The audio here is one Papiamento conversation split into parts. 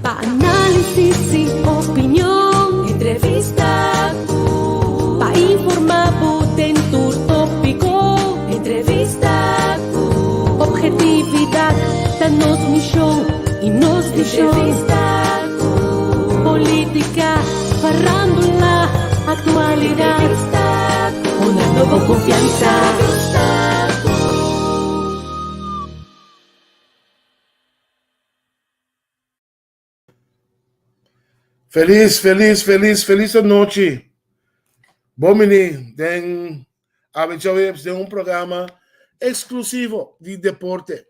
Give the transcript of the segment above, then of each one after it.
Pa análisis i opinion. Entrevista ku. Pa informá bo den tur tópiko. Entrevista ku. Objetividat ta nos mishon i nos vishon. Entrevista ku. Polítika, farándula, aktualidat. Entrevista ku. Poniendo bo konfiansa. Entrevista ku. Felis, felis, felis, felis anochi. Bon bini den Awe Djaweps den un programa eksklusivo di deporte.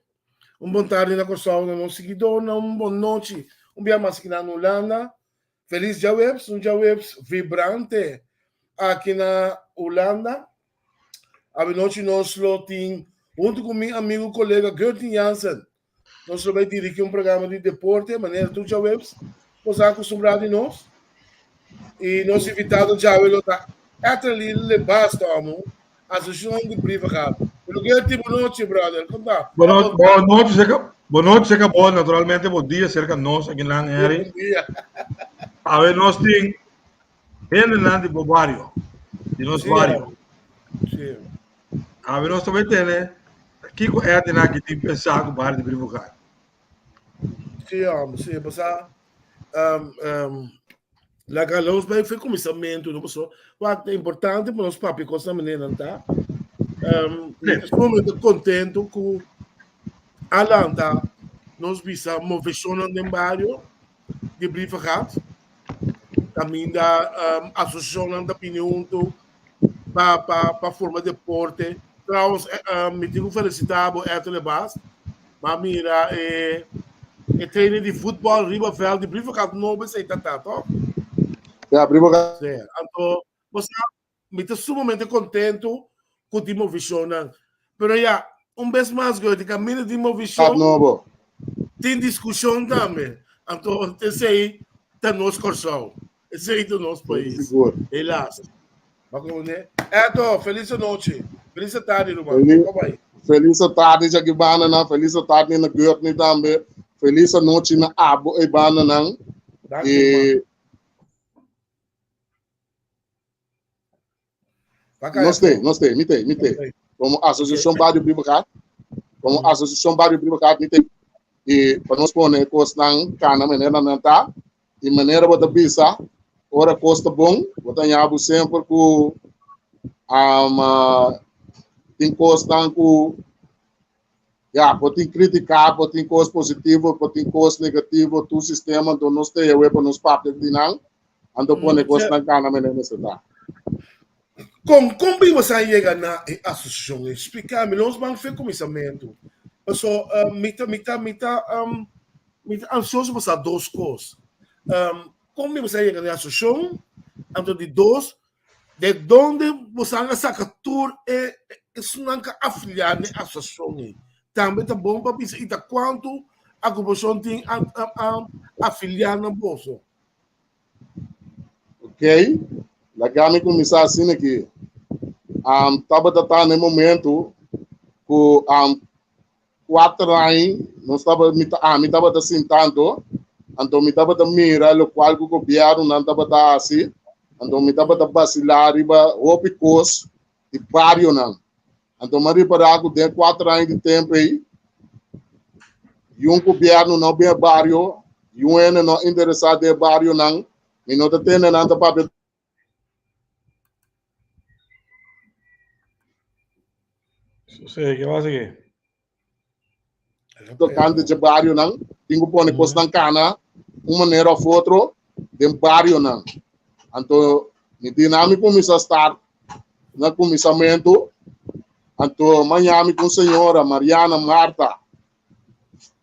Un bon tardi na Kòrsou na nos siguidornan, un bon nochi un bia mas aki na Hulanda. Felis djaweps, un djaweps vibrante aki na Hulanda. Awenochi nos lo tin huntu ku mi amigu kolega Gertin Jansen Nos lo bai dirigi un programa di deporte, manera tur djaweps nos a acostumbrá di nos. I nos invitado djawe lo ta Etterly Lebas, amo, Asociacion di Brievengaat. Pero Gertie, bon nochi, brother. Kon ta? Bon nochi, bon nochi, cerca, bon nochi, cerca bo, naturalmente, bon dia cerca nos aki nan, Harry. Bon dia. Awe nos tin hendenan di bo bario, di nos Sí, bario. Sí. Awe nos ta bai tene kiko Edwin aki tin pensá ku bario di Brievengat. Sí, hòmber, sí, pasá um, um, laga nos bai fe kuminsamentu, no paso wak ta importante pa nos papia kos na manera nan ta. Um, mi ta sumamente kontentu ku a lanta nos bisa moveshonnan den bario di Brievengat. Kaminda um, asosiashonnan ta bini huntu pa pa pa forma deporte. Trouwens, eh, mi tin ku felicitá bo Ethel Ebas. Ma mira e e training di voetbal riba veld di Brievengat nobo esei ta ta, toch? Ja, Brievengat. Sí. Anto, bo sa, mi ta sumamente contento ku di movishonnan. Pero ya, un bes mas, Goethe, kaminda di movishon nobo. Tin diskushon tambe. Anto, esei ta nos Kòrsou. Esei ta nos pais. Sigur. Helaas. Ba komprendé? Eto, felis anochi. Felis tardi, ruman. Felis, Bye bye. felis tardi, Jackie Banana. Felis tardi na Gurtney tambe. Felis anochi na abo e bandanan. Danki, ruman. E Baka nos te, nos te, mi te, mi te. Como Asociación Barrio Brievengat, como Asociación Barrio Brievengat, mi te. E pa nos pone kosnan kana manera nan ta, i manera bo ta bisa, ora kos ta bon, bo ta haña bo semper ku um, tin kosnan ku ya, bo tin kritiká, bo tin kos positivo, bo tin kos negativo, tur sistema, anto nos te yawe pa nos papia di nan, anto pone kosnan kana manera mester ta. Kon kon bin boso a yega na e asosiashon ei? Splika mi, nos ban fe kuminsamentu. Paso mi ta mi ta mi ta mi ta ansioso pa sa dos kos. Kon bin boso a yega na e asosiashon? Anto di dos, de donde boso a saka tur e esnan ku a afiliá na e asosiashon ei? Tambe ta bon pa bisa i ta kuantu agrupashon tin a afiliá na boso? Ok, laga mi kuminsá asina aki. Um, tabata ta na e momento ku um, kuater aña nos tabata, mi, ami tabata sintando, anto mi tabata mira lokual ku gobièrnunan tabata hasi, anto mi tabata basilá riba hopi kos di barionan. Anto mi a ripará ku den kuater aña di tempu ei, yun gobièrnu no bin e bario, yun hende no interesá den e barionan, mi no ta tende nan ta papia. Sí, ke pasa aki? Tokante dje barionan, tin ku pone kosnan kana un manera òf otro den barionan. Anto mi di nan mi kuminsá start na kuminsamentu, anto maña mi ku un señora Mariana Marta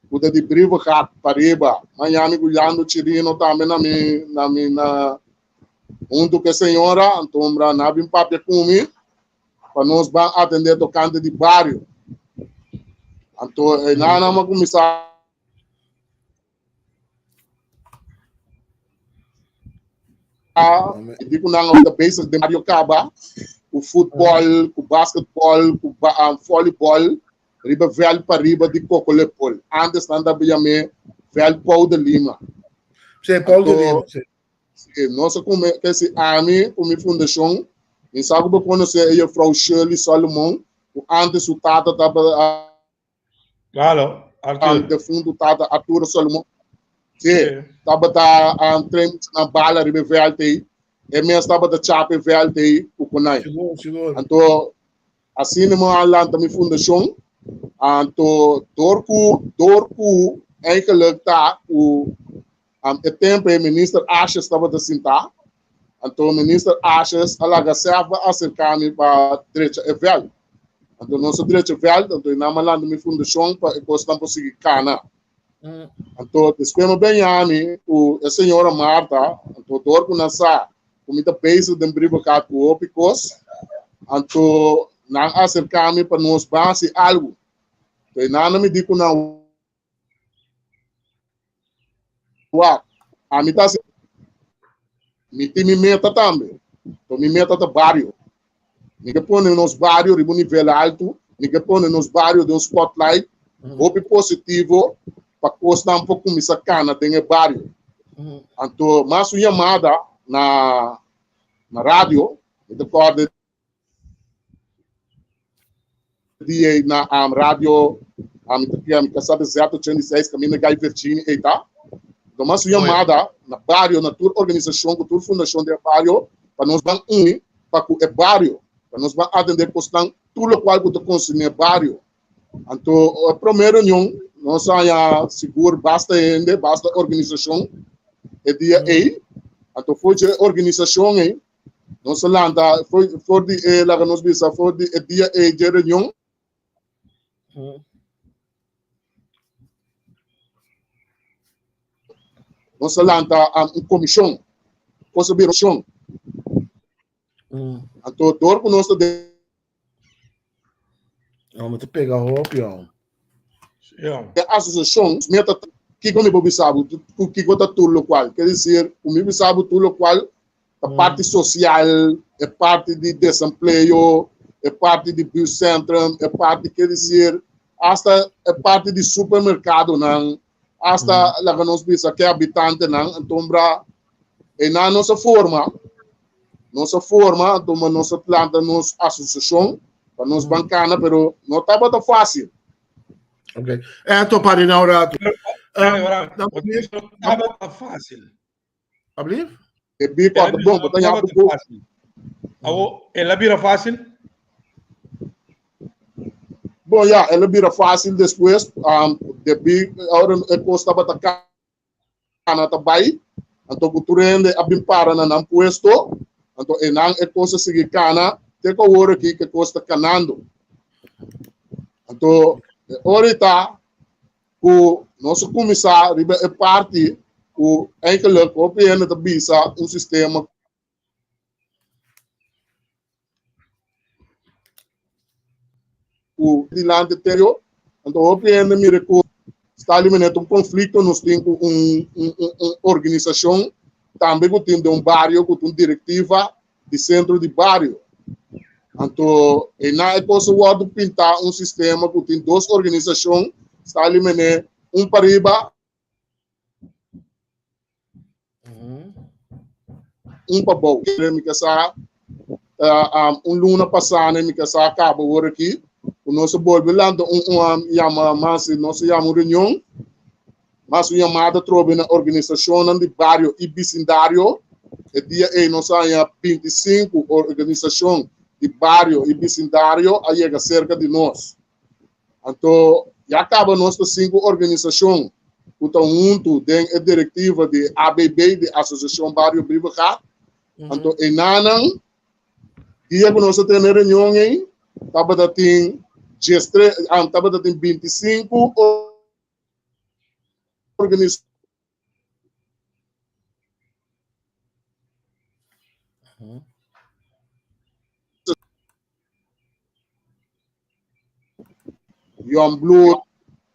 ku ta di Brievengat pariba, maña mi ku Yando Chirino tambe na mi na mi na huntu ku e señora, anto nan a bin papia ku mi pa nos ban atendé tokante di bario. Anto einan nan a kuminsá i di ku nan ta bezig den bario kaba ku futbòl, ku basketbòl, ku volleyball riba vèlt pariba di Kokolepol. Antes nan ta yam'é vèlt Pau de Lima. Sí, Paul de Leeuw. Sí. Sí, nos a come, ke si ami ku mi fundashon, mi sa ku bo konosé e juffrouw Shirley Solomon, ku antes su tata tabata Claro, Arthur. Defuntu tata Arturo Solomon. Sí, tabata train na bala riba e veld ei. E mes tabata chapa e veld ei ku konai. Sigur, sigur. Anto, asina mi a lanta mi fundashon. Anto, dor ku, dor ku eigenlijk ta ku e tempo ei minister Asjes tabata sintá. Anto minister Asjes a laga sèf a aserká mi pa drecha e vèlt. Anto nos a drecha e vèlt, anto nan a lanta mi fundashon pa e kosnan por sigui kana. Anto despues mi a bèña mi ku e señora Martha, anto dor ku nan sa ku mi ta bezig den Brievengat ku hopi kos, anto nan a aserká mi pa nos ban hasi algu. Anto nan a mi di ku nan. Wak, ami ta hasi, mi tin mi meta tambe, pero mi meta ta bario. Mi ke pone nos bario riba un nivel altu, mi ke pone nos bario den un spotlight hopi positivo pa kosnan por kuminsá kana den e bario. Anto mas un yamada na na radio, mi ta kòrda dia na um, radio um, mi ta sabe Z86 caminda Guy Virginia ei ta. Então, mas uma chamada na barrio, na tur organização, com tur fundação de barrio, para nós van uni, para que o barrio, para nós van atender costan tudo o qual que consumir barrio. Então, a primeira reunião, nós haya seguro basta gente, basta organização, e dia ei, então foi a organização ei, Nos a lanta for di e, laga nos bisa, for di e dia ei dje reunion. Nos a lanta un komishon, kos a bira komishon. Anto dor ku nos ta den. No, mi ta pega hopi, oh. Ja. E asosiashon meta kiko mi por bisa bo ku kiko ta tur lokual. Ke desir, ku mi bisa bo tur lokual ta parti sosial, e parti di desempleo, e parti di buurtcentrum, e parti ke desir, asta e parti di supermerkadonan, asta laga nos bisa ke habitantenan, antombra einan nos a forma. Nos a forma, anto nos a planta nos asosiashon pa nos ban kana, pero no tabata fásil. Ok. E topa di nou rato. No tabata fásil. Ablief? E bi kòrta bon, bo ta yapu ku. Awo, el a bira fásil? Bon, ya, el a bira fásil despues. Debí ora e kos tabata kana ta bai, anto ku tur hende a bin para na nan puesto, anto einan e kos a sigui kana te ku awor aki ku e kos ta kanando. Anto e ora ta ku nos a kuminsá riba e parti ku eigenlijk hopi hende ta bisa un sistema ku dilanti teo, anto hopi hende mira ku sta li manera un konflikto nos tin ku un un un organisashon tambe ku tin den un bario ku ta un direktiva di sentro di bario. Anto einan e kos a wòrdu pintá un sistema ku tin dos organisashon sta li manera un pariba Un pa bou. Mi ke sa un luna pasá mi ke sa kaba awor aki ku nos a bolbe lanta un un yama mas nos a yama un reunion mas un yamada atrobe na organisashonnan di bario i bisindario. E dia ei nos a haña 25 organisashon di bario i bisindario a yega serka di nos. Anto ya kaba nos ta sinku organisashon ku ta huntu den e direktiva di ABB, di Asosiashon Bario Brievengat. Anto enanan, dia ku nos a tene reunion ei, tabata tin diestres, tabata tin 25 organisashon. Jongbloed,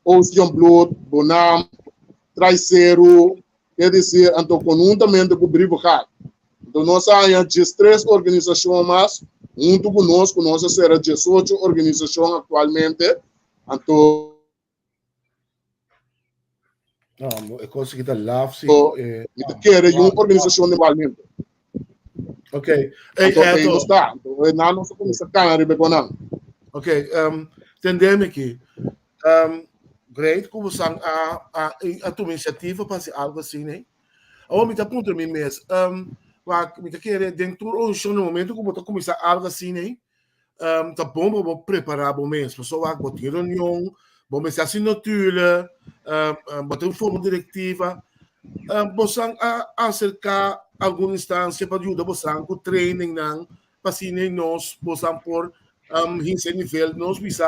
Oost Jongbloed, Bonam, Traiseru, ke desir, anto konhuntamente ku Brievengat. Anto nos a haña diestres organisashon mas huntu ku nos, ku nos a sera diesocho organisashon aktualmente. Anto. No, e kos ki ta laf si. So, mi ta kere un organisashon igualmente. Ok. Hey, Anto, ei nos ta. Anto, na nos a kuminsá kana riba e konan. Ok, um, tendeme aki. Um, great ku bosan a, a, a tuma inisiativa pa hasi algo asina, eh. Awor mi ta puntra mi mes, um, wak, mi ta kere den tur organisashon na momento ku bo ta kuminsá algo asina, eh, um, ta bon pa bo prepará bo mes. Pasobra wak, bo tin reunion, bo mester hasi notulen, um, um, bo tin forma direktiva. Um, bosan a aserká algun instansia pa yuda bosan ku trainingnan pa asina nos bosan por um, hinsa e nivel nos bisa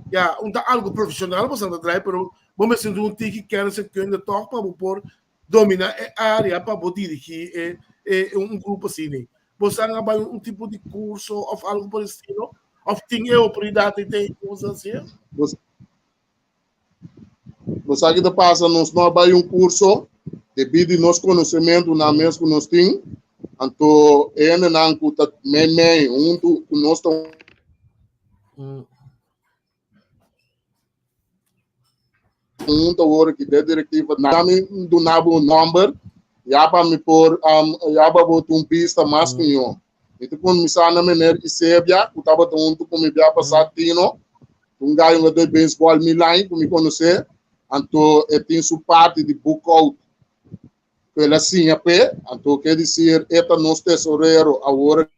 ya un ta algo profesional bosan ta draai pero bo mester un tiki kennis en kunde toch pa bo por domina e área pa bo dirigí e, e un grupo asina. Bosan a bai un tipo di curso of algo por estilo? Of tin e oportunidad e tem bosan hasié? Bo sa ki ta pasa, nos no a bai un kurso debí di nos konosementu nan mes ku nos tin, anto e hendenan ku ta meimei huntu ku nos ta huntu awor ki den direktiva, nan mi duna bo un nòmber ya pa mi por ya pa bo tin un bista mas mihó. Mi ta kuminsá na meneer Isebia ku tabata huntu ku mi bia pasá Tino. Un gai un de baseball Milan ku mi konosé, anto e tin su parti di boekhoud ku el a siña p'e, anto ke disir e ta nos tesorero awor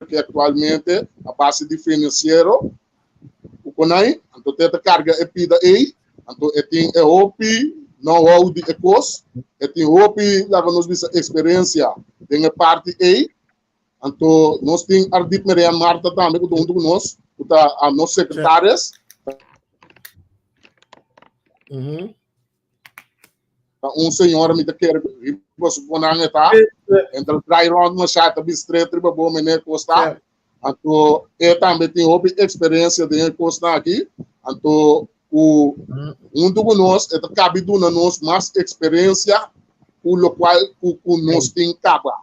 ki aktualmente a base di finansiero ku konai, anto te ta karga e pida ei, anto e tin e hopi know-how di e kos, e tin hopi laga nos bisa eksperensia den e parti ei. Anto nos tin Ardit Merian Marta tambe ku ta huntu ku nos, ku ta a nos sekretaris. Ta un señora mi ta kere riba su konan e ta. Entra drai rond masha ta bistret riba bo meneer kos ta. Anto e tambe tin hopi eksperensia den e kosnan aki. Anto ku huntu ku nos e ta kabi duna nos mas eksperensia ku lokual ku nos tin kaba.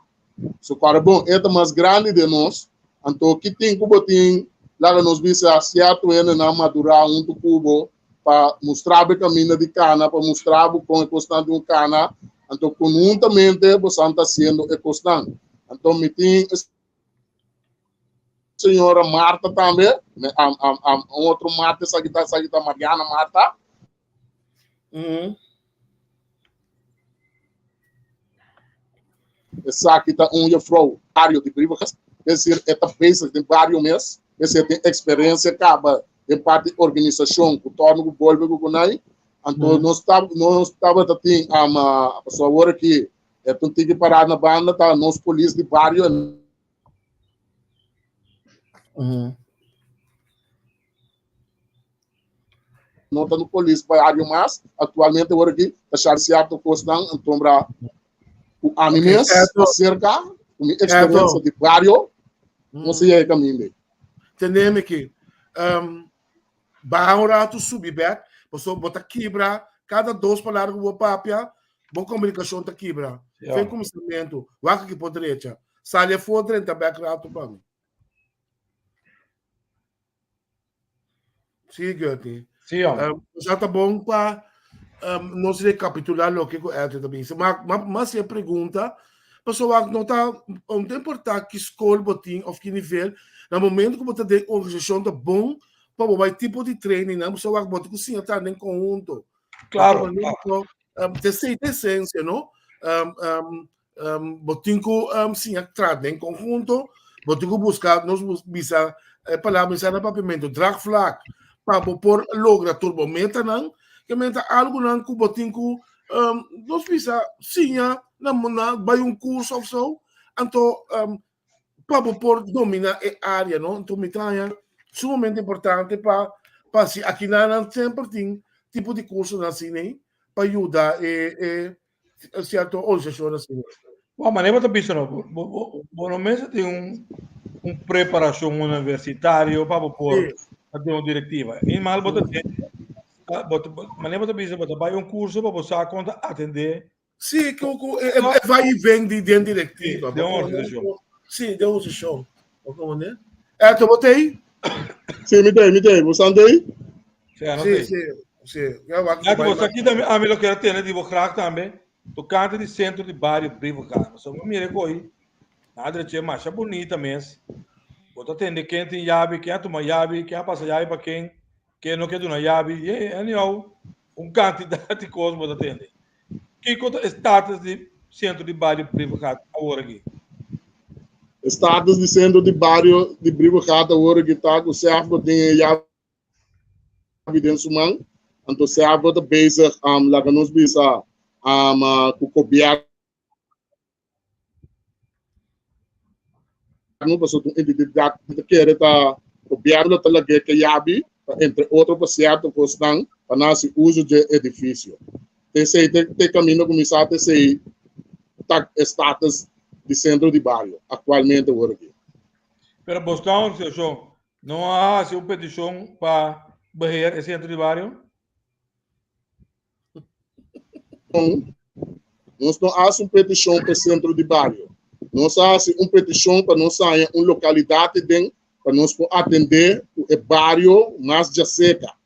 So kòrda bon, e ta mas grandi den nos, anto ki tin ku bo tin laga nos bisa sierto hendenan madurá huntu ku bo pa mustra bo e kaminda di kana, pa mustra bo kon e kosnan tin ku kana, anto konhuntamente bosan ta hasiendo e kosnan. Anto mi tin e señora Marta tambe, un otro Marta, esaki ta esaki ta Mariana Marta. Esaki ta un juffrouw bario di Brievengas, es decir, e ta bezig den bario mes, es decir, e tin experiencia caba den parti organisacion cu torno cu bolbe cu kunai. Anto nos ta nos tabata tin ama pasobra awor aki e ta un tiki pará na banda ta nos polis di bario. No ta no polis bario mas, actualmente awor aki ta shar cierto cosnan entombra cu ami mes acerca cu mi experiencia di bario, no se yega caminda. Tendeme ki, um, baha un rato subi bek, pasobra bo ta kibra cada dos palabra cu bo papia, bo comunicacion ta kibra. Fen cuminsamentu, wak aki por drecha. Sali afo drenta bek rato pa mi. Sí, Gertie. Sí, hombre. Um, sa ta bon pa um, nos recapitular loke ku Elton ta bisa. Ma, ma, ma si e pregunta, paso wak no ta, no ta importa ki school bo tin of ki nivel, na momento ku bo ta den organisashon ta bon pa bo bai tipo di training nan, paso wak bo ta ku siña ta den konhunto. Claro, claro. Um, te sei te esencia, no? Um, um, Um, bo tin ku um, siña traha den konhunto, bo tin ku buska, nos bisa e palabra bisa na papiamento, draagvlak, pa bo por logra tur bo metanan, ke meta algo nan ku bo tin ku um, nos bisa siña na, na bai un curso of so, anto um, pa bo por domina e área, no? Anto mi ta haña sumamente importante pa pa si aki nan semper tin tipo di curso nan asina pa yuda e e cierto organisacion asina. Bon, manera bo ta bisa no, bo, bo, bo no mester tin un, un preparacion universitario pa bo por pa tin un directiva. Y mal bo ta tin, bo ta, manera bo ta bisa, bo ta bai un curso pa bo sa kon ta atende. Sí, ku, ku, e, e, e vai y ven di den directiva. Sí, den un organisacion. Sí, den un organisacion. Bo komprende? Eto, bo ta ei? Sí, mi ta ei, mi ta ei. Bo san ta ei? Sí, ano Sí, ta ei. sí. Si, ya wak Ja, bo sa kita ami lo kier tene di bo graag tambe tocante di centro di bario Brievengat. So mi mira koi na adreche masha bonita mes. Bo ta tende ken tin yabi, ken a tuma yabi, ken a pasa yabi pa ken, ken no ke duna yabi. Ye, anyhow, un cantidad di cos bo ta tende. Kiko ta e status di centro di bario Brievengat awor aki? E status di centro di bario di Brievengat awor aki ta ku sef bo tin e yabi den su man, anto Servo ta bezig um, laga nos bisa um, uh, ku gobierno pasobra un entidad ta kere ta gobierno ta lag'é ke yabi pa entre otro pa sierto kosnan pa nan hasi uso dje edifisio. T'esei te te kaminda kuminsá t'esei ta e status di sentro di bario aktualmente awor aki. Pero bosnan organisashon No a hasi un petishon pa beheer e sentro di bario? Nos no a hasi un petishon pa e sentro di bario. Nos a hasi un petishon pa nos haña un lokalidat den pa nos por atendé ku e bario mas djaseka.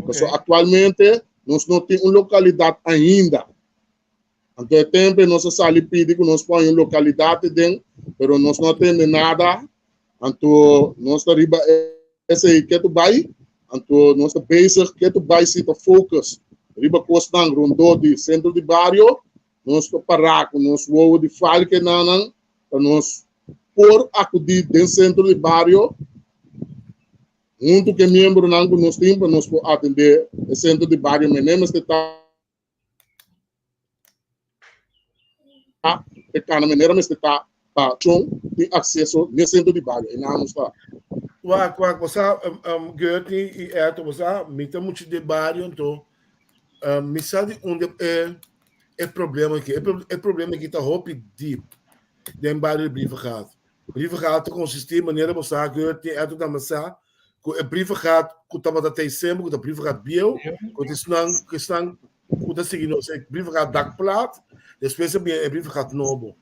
Pasobra aktualmente nos no tin un lokalidat ainda. Anto e tempo nos a sali pidi ku nos por haña un lokalidat den, pero nos no a tende nada. Anto nos ta riba esei ketu bai, anto nos ta bezig ketu bai si ta focus riba kosnan rondó di sentro di bario. Nos ta pará ku nos wowo di falkenanan pa nos por akudí den sentro di bario huntu ku e miembronan ku nos tin pa nos por atendé e sentro di bario. Mene mester ta e kana manera mester ta pa chon tin akseso n'e sentro di bario. Einan nos ta. Wak, wak, bo sa, Gertney i Eto, bo sa, mi ta muchu den bario, anto mi sa di unda e e problema aki. E problema aki ta hopi diep den bario di Brievengat. Brievengat ta konsistí, manera bo sa, Gertney, Eto tambe sa, ku e Brievengat ku tabata tei semper, ku ta Brievengat bieu, ku ta esnan, ku esnan ku ta sigui nos e brievengat dakplaat, despues a bini e brievengat nobo.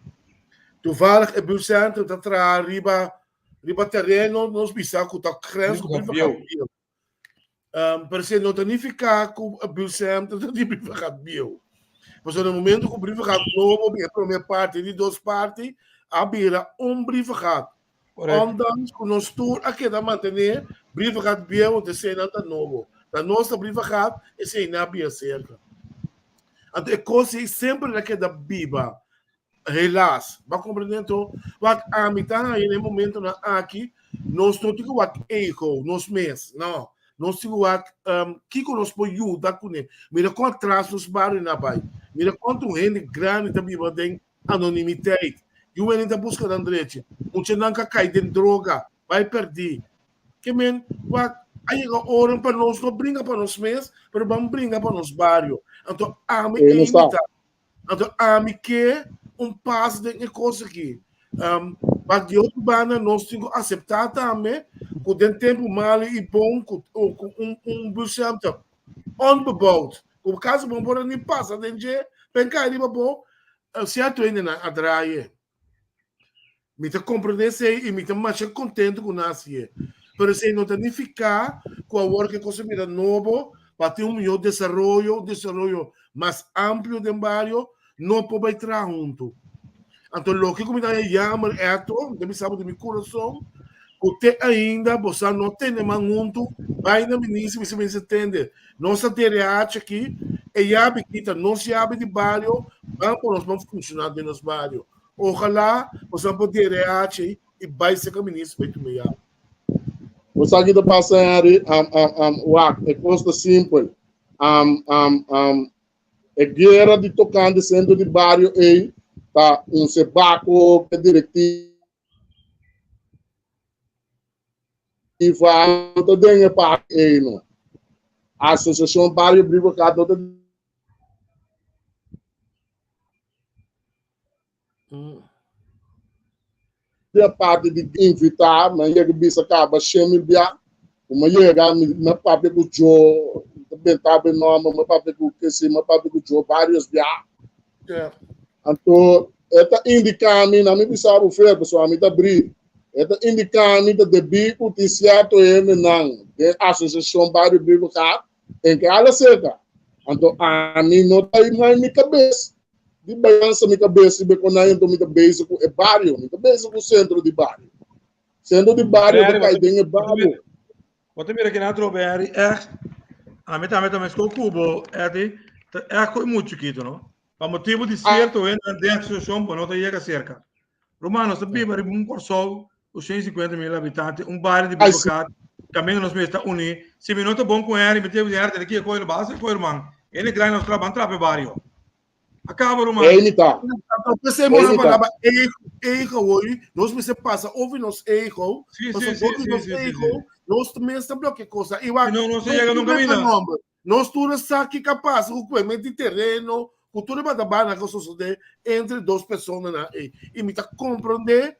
Toevallig e buurtcentrum ta traha riba riba tereno nos bisa ku ta grens ku brievengat bieu. Um, pero esei no ta nifiká ku e buurtcentrum ta di brievengat bieu. Pasobra na momento ku brievengat nobo bin e promé parti di dos parti a bira un brievengat. Ondanks ku nos tur a keda mantené brievengat bieu, anto eseinan ta nobo. Ta nos ta brievengat, eseinan a bia serka. Anto e kos ei semper el a keda biba. Helaas. Bo a komprendé anto? Wak, ami ta haña na e momentonan aki, nos no tin ku wak ego, nos mes. No. Nos tin ku wak kiko nos por yuda kuné. Mira kon atras nos barionan a bai. Mira kuantu hende grandi ta biba den anonimiteit. Yu hende ta buska nan drechi. Muchanan ka kai den droga, bai pèrdí. Ke men, wak, a yega ora pa nos no bringa pa nos mes, pero ban bringa pa nos bario. Anto ami Ei nos ta. ta. Anto ami ke un pas den e kos aki. Um, wak, di otro banda nos tin ku aseptá tambe ku den tempu malu i bon ku ku un un buurtcenter onbebouwd, ku kasi bo no por a ni pasa den dje, pen kai riba bo, Cierto hendenan a draai. Mi ta comprende esey y mi ta masha contento cu nan hacié. Pero esey no ta nifica cu awor cu e cos a bira nobo, pa tin un mihor desaroyo, un desaroyo mas amplio den bario, no por bay traha hunto. Anto loke cu mi ta haña jammer eto, mi ta bisa bo di mi curason, cu te ainda bo sa no tene man hunto, bay na minister, bisa minister tende, Nos ta DRH aki, e yabi ki ta nos yabi di bario, ban pa nos ban funciona den nos bario. Ojalá boso por DRH y bai cerca minister bai tuma yabi. Bo sa ki ta pasa Henry, um, um, um, wak, e kos ta simpel. Um, um, um, e guera di tokante sentro di bario ei ta un sebako ke direktiva no ta den e parti ei no. Asosiashon Bario Brievengat no ta den e parti di invitá, mi a yega bisa kaba 100,000 bia, ku mi a yega mi a papia ku Joe, mi ta benta bo e nòmber, mi a papia ku kesi, mi a papia ku Joe vários bia. Anto e ta indiká mi, na mi bisa bo fer, pasobra mi ta bri. E ta indiká mi ta debí ku tin sierto hendenan den Asosiashon Bario Brievengat. En ke ala seka. Anto ami no ta na mi kabes di balansa mi kabes riba e konai anto mi ta bezig ku e bario, mi ta bezig ku sentro di bario. Sentro di bario ta kai den e bario. Bo ta mira kina atrobe Harry echt ami tambe ta meskos ku bo Eddie ta echt koe muchu chikitu no pa motibu di sierto hendenan den asosiashon bo no ta yega serka. Ruman nos ta biba riba un Kòrsou ku 150 mil habitante un bario di Brievengat kaminda nos mester ta uní si mi no ta bon ku Henry mi ta yega ku Henry tene ki e koe lo basa e koe ruman hende grandi nos traha ban trapa e bario. Acaba, ruman. Ei mi ta. Anto p'esei Ei nos mi ta. palabra ego, ego hoy, nos mester pasa over nos ego, Sí, sí, pasobra sí, dor di sí, nos sí, sí, ego, sí. nos mes ta blokia cosa. I wak, Si no, no se nos llega tur nunca meta mina. nomber, nos tur a sa ki ka pasa ku kuemen di tereno, ku tur e batabana ku a sosode entre dos personanan ei. I mi ta komprondé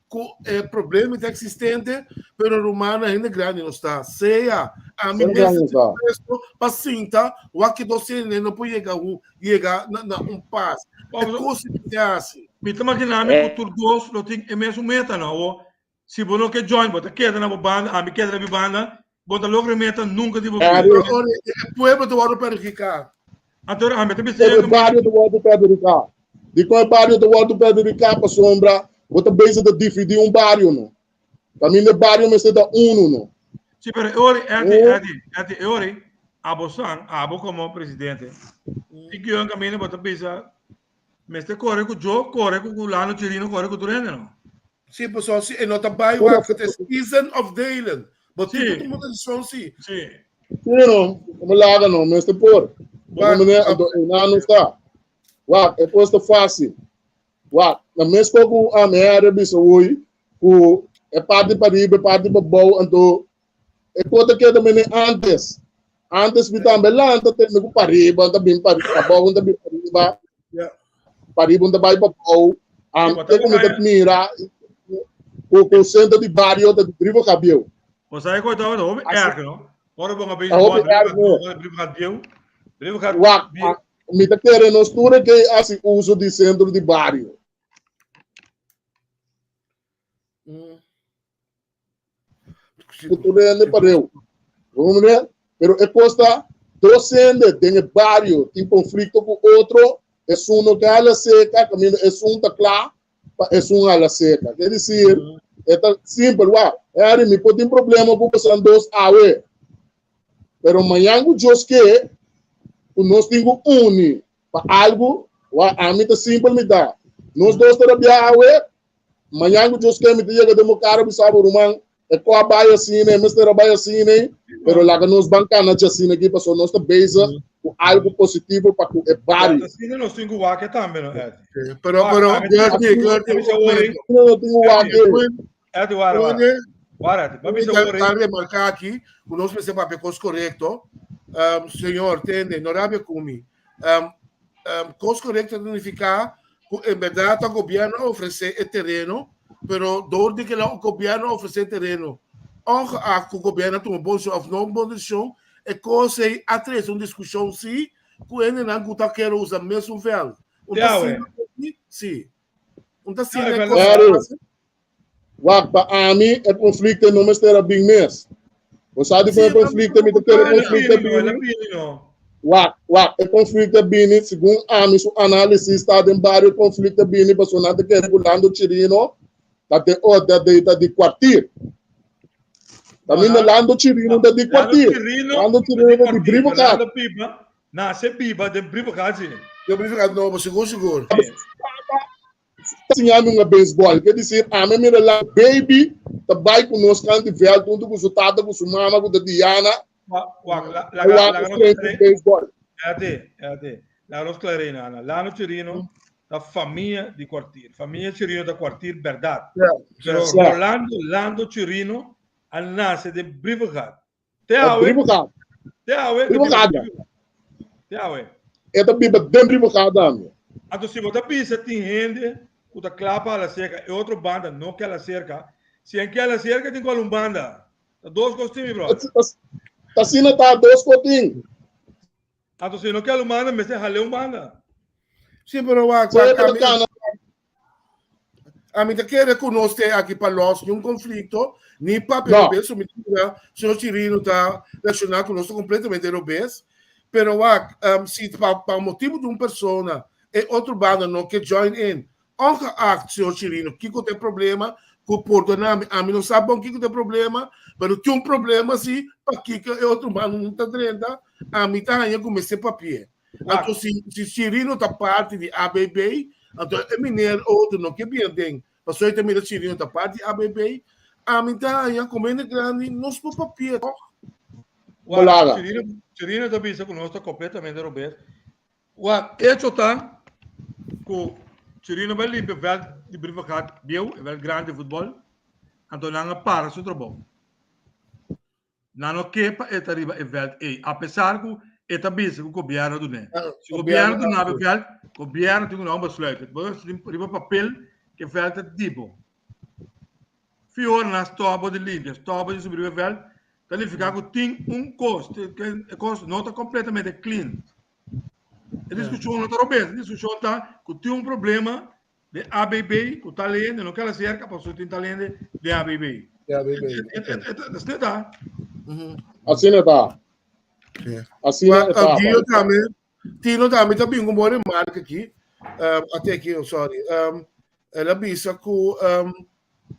ku e problema ta existente, pero rumannan hende grandi no sta. Sea ami Hende grandi mester no sta. dispuesto pa sinta wak ki dos hende no por yega hu yega na na un pas. E kos ki te hasi. Mi ta magina mi ku tur dos lo tin e mesun meta no. Awor si bo no ke join bo ta keda na bo banda, ami keda na mi banda, bo ta logra e meta nunka di bo vida. Pero ora e pueblo ta wòrdu perhudiká. Anto ami ta bisa E bario ta wòrdu perhudiká. Dikon e bario ta wòrdu perhudiká? Pasobra bo ta bezig ta dividí un bario no. Kaminda e bario mester ta unu no. Sí, pero e ora, Etty, Etty, Etty, e ora abo san, abo komo presidente, tin ku yon kaminda bo ta bisa mester kore ku Joe, kore ku Lano Chirino, kore ku tur hende no. Sí, pasobra si e no ta bai wak, het is kiezen of delen. Bo tin ku tuma desishon sí. Sí. Sí no, como laga no, mester por. Wak, meneer, anto einan no sta. Wak, e kos ta fácil. Wak, na mes ko ku a mi a bisa hoy, ku e parti pariba, e parti pabou, anto e kos ta keda mene antes. Antes mi tambe lanta tende ku pariba, ta bin pabou, ta bin pariba. Pariba ta bai pabou. Te ku mi ta mira ku ku sentro di bario ta di dribo kabieu. Bo sabe ku ta hopi erg, no? Ora bo Ta hopi erg, no? Wak, mi ta kere nos tur ke hasi uso di sentro di bario. Ku tur hende pareu. Bo Pero e kos ta, dos hende den e bario tin konflikto ku otro, esun no ke hala seka, kaminda esun ta kla pa esun hala seka. Ke disir, e ta simpel, wak, Harry, mi por tin problema ku bosan dos awe, pero mañan ku Dios ke ku nos tin ku uni pa algu, wak, ami ta simpel mi ta. Nos dos ta rabia awe, Mañan ku Dios ke mi ta yega den bo kara bisa bo ruman, e ko a bai asina, e mester a bai asina, pero laga nos ban kana dje asina aki pasobra nos ta bezig ku algu positivo pa ku e bario. Asina nos tin ku wak tambe no, Eddy. Pero, pero, Gertie, Gertie, Asina nos tin ku wak. Eddy, wara, wara. Wara, Eddy. Ba bisa ori. Ta remarca aki ku nos mester papia kos korekto. Señor, tende, no rabia ku mi. Kos korekto ta nifiká ku en bèrdat ta gobièrnu a ofresé e tereno, pero dor di kila gobièrnu a ofresé e tereno, ongeacht ku gobièrnu a tuma bon desishon òf no bon desishon, e kos ei a trese un diskushon sí ku hendenan ku ta kere usa mesun vèlt. Un ta asina sí. Un ta asina e kos ei pasa. Wak, pa ami e konflikto no mester a bin mes. Bo sa dikon e konflikto mi ta kere konflikto a bini? Wak, wak, e konflikto a bini segun ami su analisis ta den bario konflikto a bini pasobra nan ta kere ku Lando Chirino ta den o ta di ta di kwartier. Kaminda Lando Chirino ta di kwartier. Lando Chirino ta di Brievengat. Nase biba den Brievengat si. Den Brievengat nobo, sigur sigur. Ta siña mi hunga beisbòl. Ke disir, ami a mira la baby ta bai ku nos kanti vèlt huntu ku su tata ku su mama ku ta Diana. Wak, A laga, wak laga nos strength klare. beisbòl. Ate, ate. Laga nos klare na. Lano Chirino ta famia di kwartier. Famia Chirino ta kwartier bèrdat. Pero Rolando Lando Chirino a nase den Brievengat. Te awe. Brievengat. Te awe. Brievengat. Te awe. E ta biba den Brievengat tambe. Anto si bo ta bisa tin hende ku ta kla pa hala serka, e otro banda no ke hala serka, si en ke hala serka tin ku hala un banda. Ta dos kos tin mi brother. Ta asina ta dos kos tin. Anto si no ke hala un banda mester hala un banda. Si pero wak wak wak ami. Ami ta kere ku nos te aki pa los niun konflikto, ni papia No. robes, so mi ta mira señor Chirino ta reakshoná ku nos ta kompletamente robes. Pero wak, si pa motibu di un persona e otro banda no ke join in, ongeacht señor Chirino kiko ta e problema, ku pordoná mi, ami no sa bon kiko ta e problema, pero tin un problema si pakiko e otro banda no ta drenta, ami ta haña ku mester papia. Anto si si Chirino ta parti di ABB, anto e meneer otro no ke bien den, pasobra e ta mira Chirino ta parti di ABB, ami ta haña como hende grandi nos por papia toch? Wak, Bolaga. Chirino, Chirino ta bisa ku nos ta kompletamente robes. Wak, echo ta ku Chirino bai limpia vèlt di Brievengat bieu, e vèlt grandi di futbòl, anto nan a para su trabou. Nan no ke pa e ta riba e vèlt ei, apesar ku e ta bisa ku gobièrnu a dun'é. Si gobièrnu duna bo e vèlt, gobièrnu tin ku duna un besluit. Bo ta tin riba papel ku e vèlt ta di bo. Fi ora nan stòp bo di limpia, stòp bo di subi riba e vèlt, ta nifiká ku tin un kos, e kos no ta kompletamente clean. E diskushon no ta robes, e diskushon ta ku tin un problema De ABB ku tal hende no keda serka pasobra tin tal hende de ABB. De ABB. Asina ta. Asina ta. Asina ta. Gio tambe, Tino tambe ta bin ku un bon remarke aki. Ate aki, oh, sorry. El a bisa ku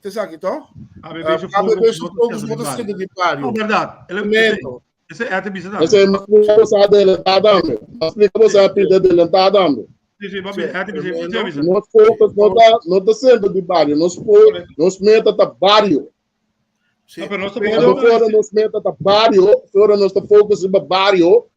te esaki toch? ABB su ABB su focus no ta sende di bario. No, berdad. Momento. Ese e te bisa tambe. Ese mas explica bo sa adelantá tambe. Mas explica bo sa pide adelantá tambe. Sí, sí, papi, e te bisa, e te bisa. Nos focus no ta, no ta centro di bario. Nos, nos meta ta bario. Sí. No, pero nos ta Pero fuera nos meta ta bario, fuera nos ta focus riba bario.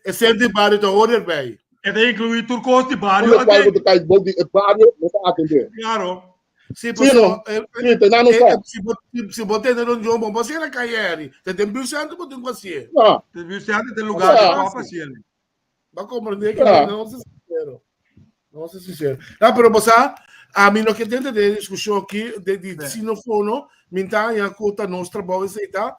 E centro di bario ta hoor erbij. E ta inclui tur cos di bario. Tur cual ku ta kai bou di e bario, nos ta atende. Claro. Sí, Sí, no. Sí, te nano sa. Si bo, si bo tene un jombo, bo sera cayeri. Te den buurcentro bo tin ku hacié. Ja. Te buurcentro te lugar de pa hacié. Ba comprender que no se sincero. No se sincero. No, pero bo sa, a mi no ke tende de discusión aquí de di sinofono, minta ya ku ta nos trabalho esei ta.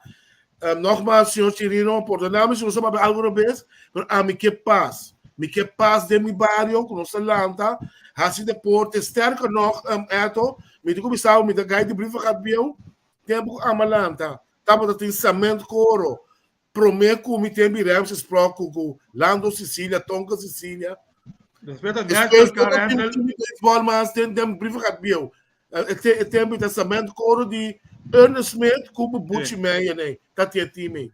Nogmaals, señor Chirino, perdoname si nos a papia algo robes, pero ami ke pas. Mi ke pas den mi bario, ku nos ta lanta, hasi deporte, sterker nog, Eto, mi ta kuminsá, mi ta gai di Brievengat bieu, tempu ku ami a lanta, tabata tin cement koro, promé ku mi ten bi Ramses Sprok ku ku Lando Sicilia, Tonka Sicilia. Despues ta Despues National Car no ta tin Rental. team di baseball mas den den Brievengat bieu. E tempu ta cement koro di Ernest Smith ku Bubuchi Meyer nei ta tin e team ei.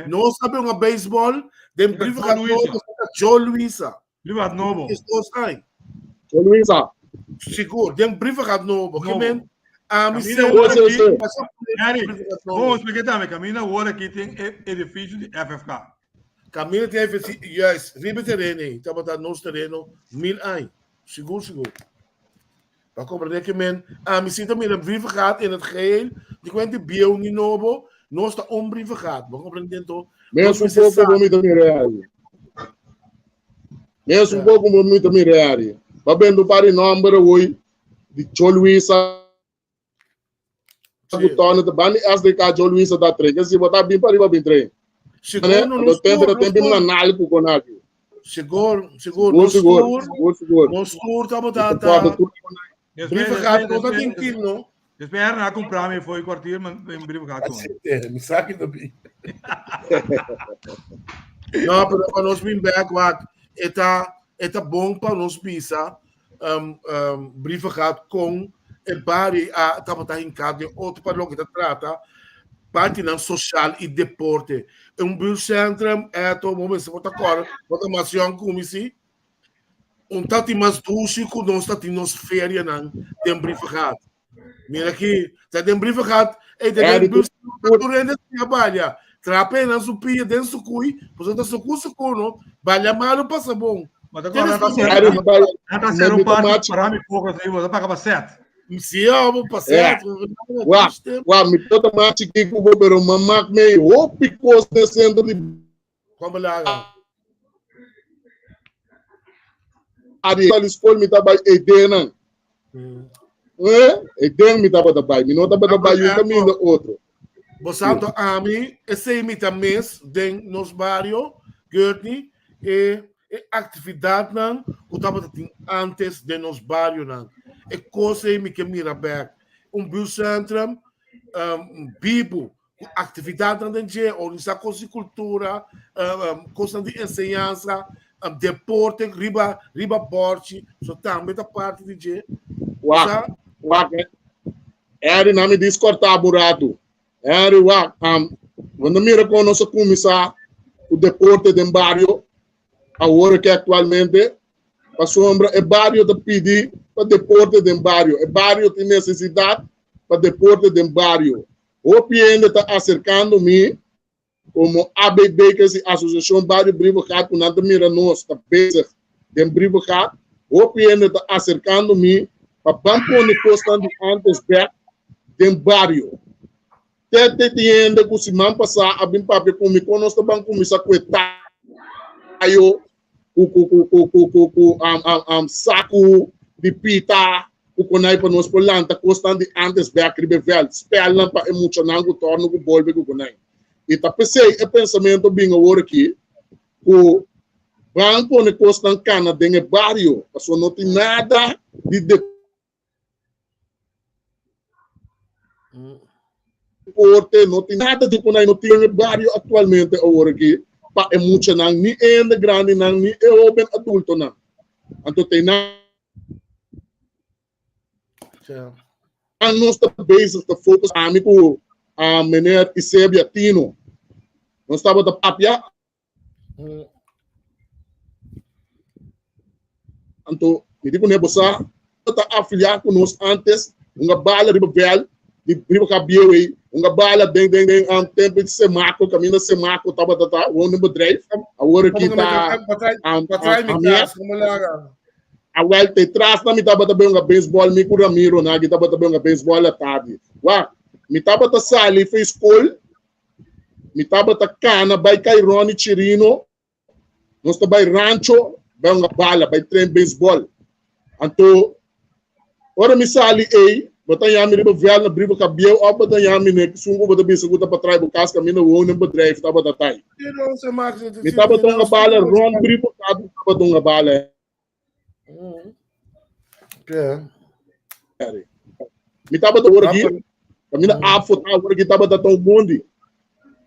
Nos a hunga baseball den Brievengat nobo ta Joe Luisa. Brievengat nobo. Diesdos aña. Joe Luisa. Sigur, den Brievengat nobo. Ke men ami Kaminda semper awor aki, pasa Harry, Brievengat bon nobo. explica tambe, kaminda awor aki tin e edificio di FFK. Kaminda tin edificio, juist, riba e tereno ei, tabata nos tereno mil aña. Sigur, sigur. Pa comprende ke men, ami si ta mira Brievengat in het geheel, di kuent di bieu ni nobo, nos ta un Brievengat. Bo comprende ento? Mes un poco bo mi ta mira ari. Mes un poco bo mi ta mira ari. Ba bendo pari nomber hoy di Joe Luisa ku Tony ta bani SDK Joe Luisa ta train. Kasi bo ta bin pa riba bin train. Sigur no nos tempo tur, tem bin na nal ku konaki. Sigur, sigur, Sigur, nos sigur, tur, sigur, sigur. nos tur tabata Ta ta tur Brievengat no ta tin team no. Después era na comprar me foi kwartier man in Brievengat kon. Mi sa ki ta bin. No, pero pa nos bin back wak, e ta e ta bon pa nos bisa um, um, Brievengat kon e bari a tabata hinká den otro pa loke ta trata partinan social i deporte. Un buurtcentrum, eto, bo mester bo ta kòrda, bo ta mas yòn ku mi si. Un ta tin mas dushi ku nos ta tin nos ferianan den Brievengat. Mira aki, ta den Brievengat, ei ta den buurtcentrum, tur hende a balia. Trape nan su pia den su kui, pasobra ta suku suku no, balia malu pasa bon. Ma ta Tienes kòrda que ta ser- ta ser un party para mi poko así, bo ta paga pa set. Sí, oh, pa set. Wa, wa, mi tota mas chiki ku bo, pero mamak me hopi kos den centro di Kon belaga? Adi sali skol mi ta bai Edenan. Eh, Eden mi tabata bai. Mi no tabata bai un kaminda otro. Bo santo ami, esei mi ta mes den nos bario, Gertney, e e aktividatnan ku tabata tin antes den nos barionan. E kos ei mi ke mira bèk. Un buurtcentrum um, bibu, ku aktividatnan den dje, organisá kos di kultura, um, kosnan di enseñansa, um, deporte riba riba bòrchi, so tambe ta parti di dje. Wak, wak, Harry, na mi discortá bo ratu. Harry, wak, um, bo mira kon nos a kuminsá ku deporte den bario, awor ke aktualmente, pasobra e bario ta pidi pa deporte den bario. E bario tin nesesidat pa deporte den bario. Hopi hende ta aserkando mi komo ABB, ke si Asosiashon Bario Brievengat, ku nan ta mira nos ta bezig den Brievengat. Hopi hende ta aserkando mi pa ban pone kosnan di antes bèk den bario. Te te tin hende ku siman pasá a bin papia ku mi kon nos ta ban kuminsá ku e tayo, ku ku ku ku ku ku ku um, um, um, saku di pita ku konai pa nos por lanta kosnan di antes bèk riba e vèlt, spèlnan pa e muchanan ku tòrnu ku bolbe ku konai. I ta p'esei e pensamentu bin awor aki ku ban pone kosnan kana den e bario, pasobra no tin nada di deporte, no tin nada di pone no tin e bario actualmente awor aki pa e muchanan, ni e hende grandinan, ni e hoben adultonan. Anto te nan nos ta bezig ta focus ami ku meneer Isebia Tino. Nos tabata papia. Anto, mi di kuné, bo sa, ta afiliá ku nos antes, hunga bala riba vèlt di riba kabieu ei, hunga bala den den den um, tempu di Semaco, kaminda Semaco tabata ta, wonen bedrijf, awor aki ta um, um, Awel, te tras na mi tabata bay hunga baseball, mi ku Ramiro na aki tabata bay hunga baseball atardi. Wak, mi tabata sali for skol, Mi tabata kana bai kai Ronnie Chirino, nos ta bai rancho, bai hunga bala, bai train baseball. Anto, ora mi sali ei, bo ta yami riba veld na briba kabieu of bo ta yami ne esun ku bo ta bisa ku ta pa trai bo kas kaminda wonen bedrijf tabata tai. Mi tabata hunga bala rond briba kabi tabata hunga bala. Mi tabata ora aki, kaminda afo ta ora aki tabata ta un mondi.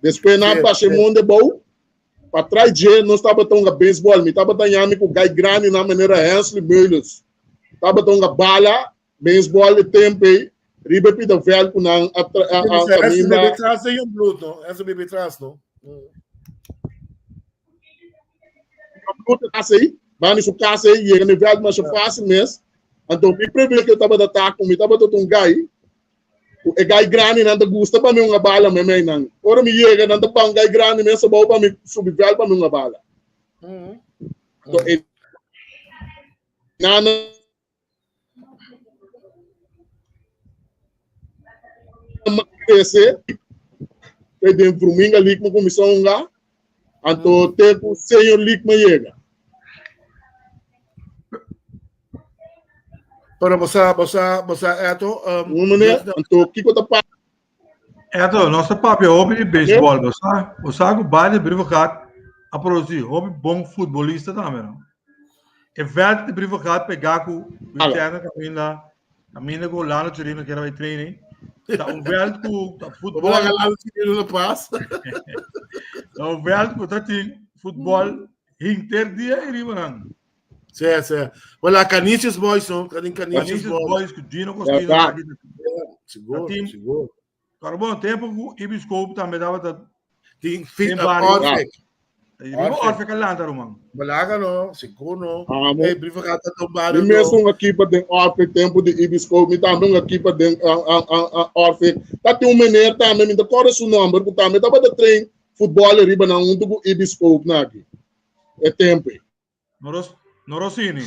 Despues nan a basha e monde bou, pa trai dje nos tabata hunga baseball. Mi tabata yami ku gai grandi nan manera Hensley Meulens. Tabata hunga bala, baseball e tempo ei, riba e pida veld ku nan a kaminda. Bloed casa ei, bani su casa ei, yega na e veld masha fácil mes. Anto mi privilegio tabata ta ku mi tabata un gai, ku e gai grandi nan ta gusta pa mi hunga bala meimei nan. Ora mi yega nan ta ban gai grandi mes abou pa mi subi veld pa mi hunga bala. Anto e nan crece pe den Vruminga League mi cuminsa hunga anto te cu Senior League mi yega. Pero bo sa, bo sa, bo sa eto, um, Un meneer, anto kiko ta pa Eto, nos ta papia hopi di baseball, bo sa, bo sa ku Baile Brievengat a produci hopi bon futbolista tambe, no? E veld di Brievengat pegá ku Wicherne kaminda, kaminda ku Lalo Chirino kera bai training, ta un veld ku ta Bo futbol, laga Lalo Chirino na pas. ta un veld ku ta tin futbol hinter dia i riba nan. Sí, sí. Well, Canisius Boys, no? Canin Canisius Canisius Boys. Boys ku Gino Costino Ja, aki. Sigur, Team. sigur. Pero bon, tempo ku Ibiscope tambe tabata Tin fit Den uh, barrio. Orfik. Riba Orfik. Orfik a lanta, ruman. Balaga no, sigur no. Ah, mo- Hey, brieven gaat dat om Mi barrio. mes no. un keeper den Orfik tempo di Ibisco, mi tambe un keeper den uh, uh, uh, uh, Orfik. Ta tin un meneer tambe, mi ta kòrda su nòmber, ku tambe tabata train futbòl riba nan huntu ku Ibiscope na aki. E tempo. No no Rossini.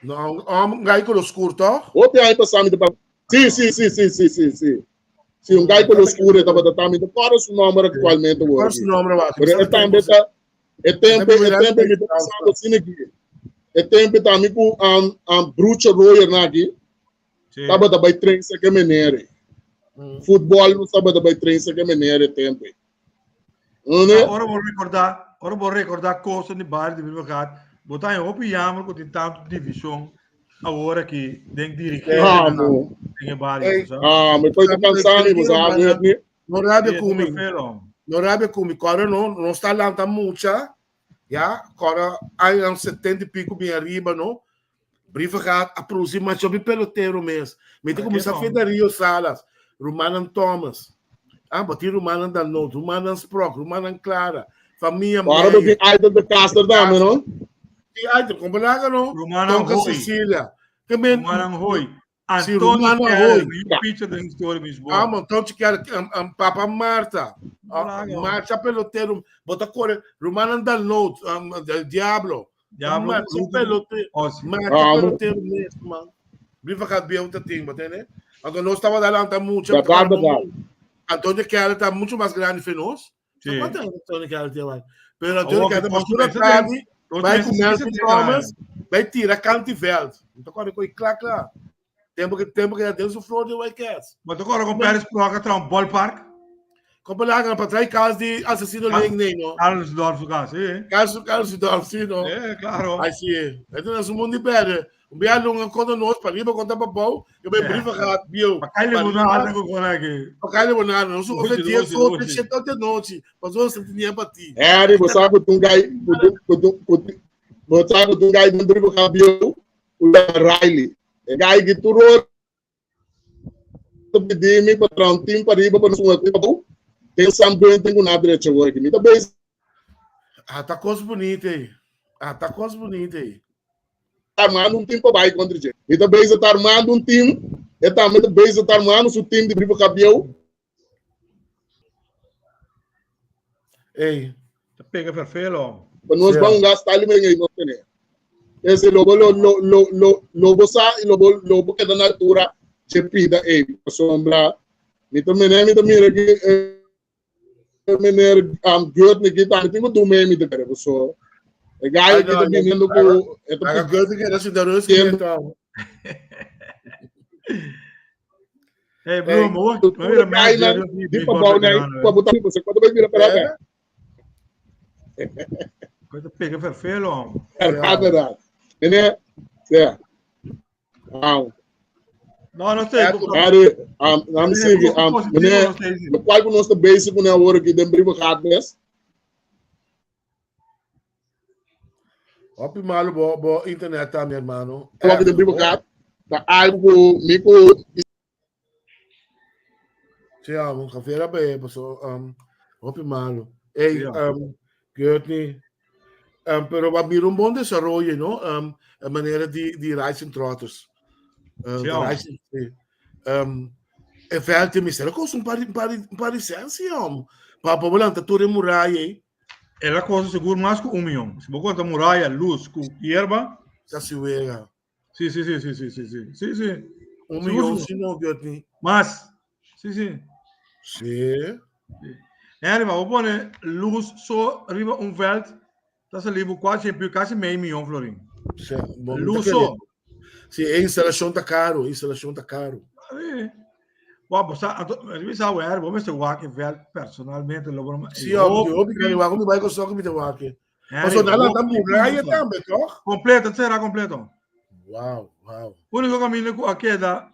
No, un gai color oscur, toch? Hopi aña pasá mi ta pa Sí, sí, sí, sí, sí, sí, sí. Sí, un gai color oscur tabata ta mi ta kòrda su nòmber aktualmente awor Kòrda su nòmber awor. Pero e tambe ta e tempo e tempo mi ta pasando asina aki. E tempo ta mi ku um, um, Brucho Royer na aki. Tabata bai train sa ke menere. Futbol no tabata bai train sa ke menere tempo. Ora bo recordá, ora bo recordá cosa di bario di Brievengat, bo ta hopi jammer ku tin tantu divishon. awor aki den dirigente Ah, no. den e bario, Ei. sa. Ah, mi koito cansado, bo sabe, ni. No rabia Sí, ku mi. perfecto. No rabia ku mi. Kòrda no, nos ta lanta mucha. Ya, kòrda añanan 70 y pico bin ariba, no. Brievengaat a produci masha hopi pelotero mes. Mi ta kuminsá no? fe Darío Salas, rumannan Thomas. Ah, bo tin rumannan Dalnoot, rumannan Sprock, rumannan Clara, famia Ahora bo Meyer. tin Ayrton de Caster tambe, no? Sí, Ayrton, kom balaga, no? Rumannan Tonka Hoy. Cecilia. Ke men, Rumannan Hoy. Sí, Antonio rumannan Keller, Hoy. mi pitcher den historia mi Ah, bo. Antonio Keller, Papa Marta. Ah, Balaga. Marcha pelotero, bo ta kore, rumannan Dalnoot, del Diablo. Diablo, Marcha Ruben, pelotero. Ossi. Marcha Ah, pelotero mes, man. Brievengaat bieu ta tin, bo tende? Anto nos tabata lanta mucha, Verdad, verdad. Antonio Keller ta mucho mas grande fe nos. Sí. Cuánto años Antonio Keller tiene, man? Pero Antonio Awor, Keller ocho mas una meses tarde, Ocho vai meses com Melvin sessenta Thomas, vai tira Cantiveld. Não tá com clá, clá. Tempo que era dentro do flor de White Cats. Mas agora com Pérez Proca tra um ballpark. Como lá para trás casa de assassino Ah. Ling, nem, no? Carlos Dorf, sí. Carlos Dorf, sim, no? É, claro. Aí sim. Então, nós mundo de pé. Um bia lunga conta nós, para riba conta para pau, eu bem É. brifa gaat, bio. Pa kai levou na área com o aqui. Para cá levou nada, não sou Noite, dia noite, só noite. te de noite, mas você tinha para ti. Harry, bo sabe ku gai, ku bo sabe ku gai dentro do cabelo, o Riley. E gai que tu ro pedi mi para um time para riba para um time para tem Sam Bento tem com nada direito agora aqui. Mi tá bem. Ah, tá coisa bonita aí. Ah, tá coisa bonita aí. Armando um time para baixo contra gente. Mi tá bem tá armando um time, e também tá bem tá armando o time de riba cabelo. Ei, Tá pega perfeito. Para nós Sim. vamos gastar ali mesmo aí, nós temos. Esse lobo lo lo lo lo lobo sa lobo lobo que da natura de pida ei sombra. Mi também mi também aqui meneer um Geurt ni kita mi tingo do me mi te quero so. E gai que tá vindo com é a coisa que era da Rússia então. Hey, Bloem, hoor. tu gai na di pa bau nai pa botar você quando vai virar para cá. Coisa pega perfeito, homem. É verdade. Meneer, ja. Wow. Não, não sei. Harry, um, I'm sige, meneer, de qual que nós tá basic com a hora que den brief gaat best. Op malo bo bo internet tá, meu irmão. Qual que den brief gaat? Ta algo mico Sim, um, café era bem, pessoal, op malo. Ei, Ja. Gertney, pero va mira un bom desenvolvimento, no? A maneira de Rising Trotters. Ja. De Rising, sim. E veld me será que um par licença, homem. Para para volanta toda muralha aí. Ela custa seguro mais que 1 milhão. Se você conta muralha, luz, com hierba. Já se vê. Sim. Um Seguro, milhão, seguro. se não, Gertney. Mas, sim. Sim. É, mas vou pôr luz só riba um veld, tá salindo quase, quase meio milhão, florim. Sim. Bom, Luz tá só. querendo. Sim, a instalação tá caro, a instalação tá caro. Sim. Bom, você, você sabe, é, vou mostrar o que veld personalmente, logo. Sim, ó, eu que eu me vai gostar que me deu aqui. Mas o nada da muralha também, toch? Completo, será completo. Uau, uau. O único caminho que aqui é da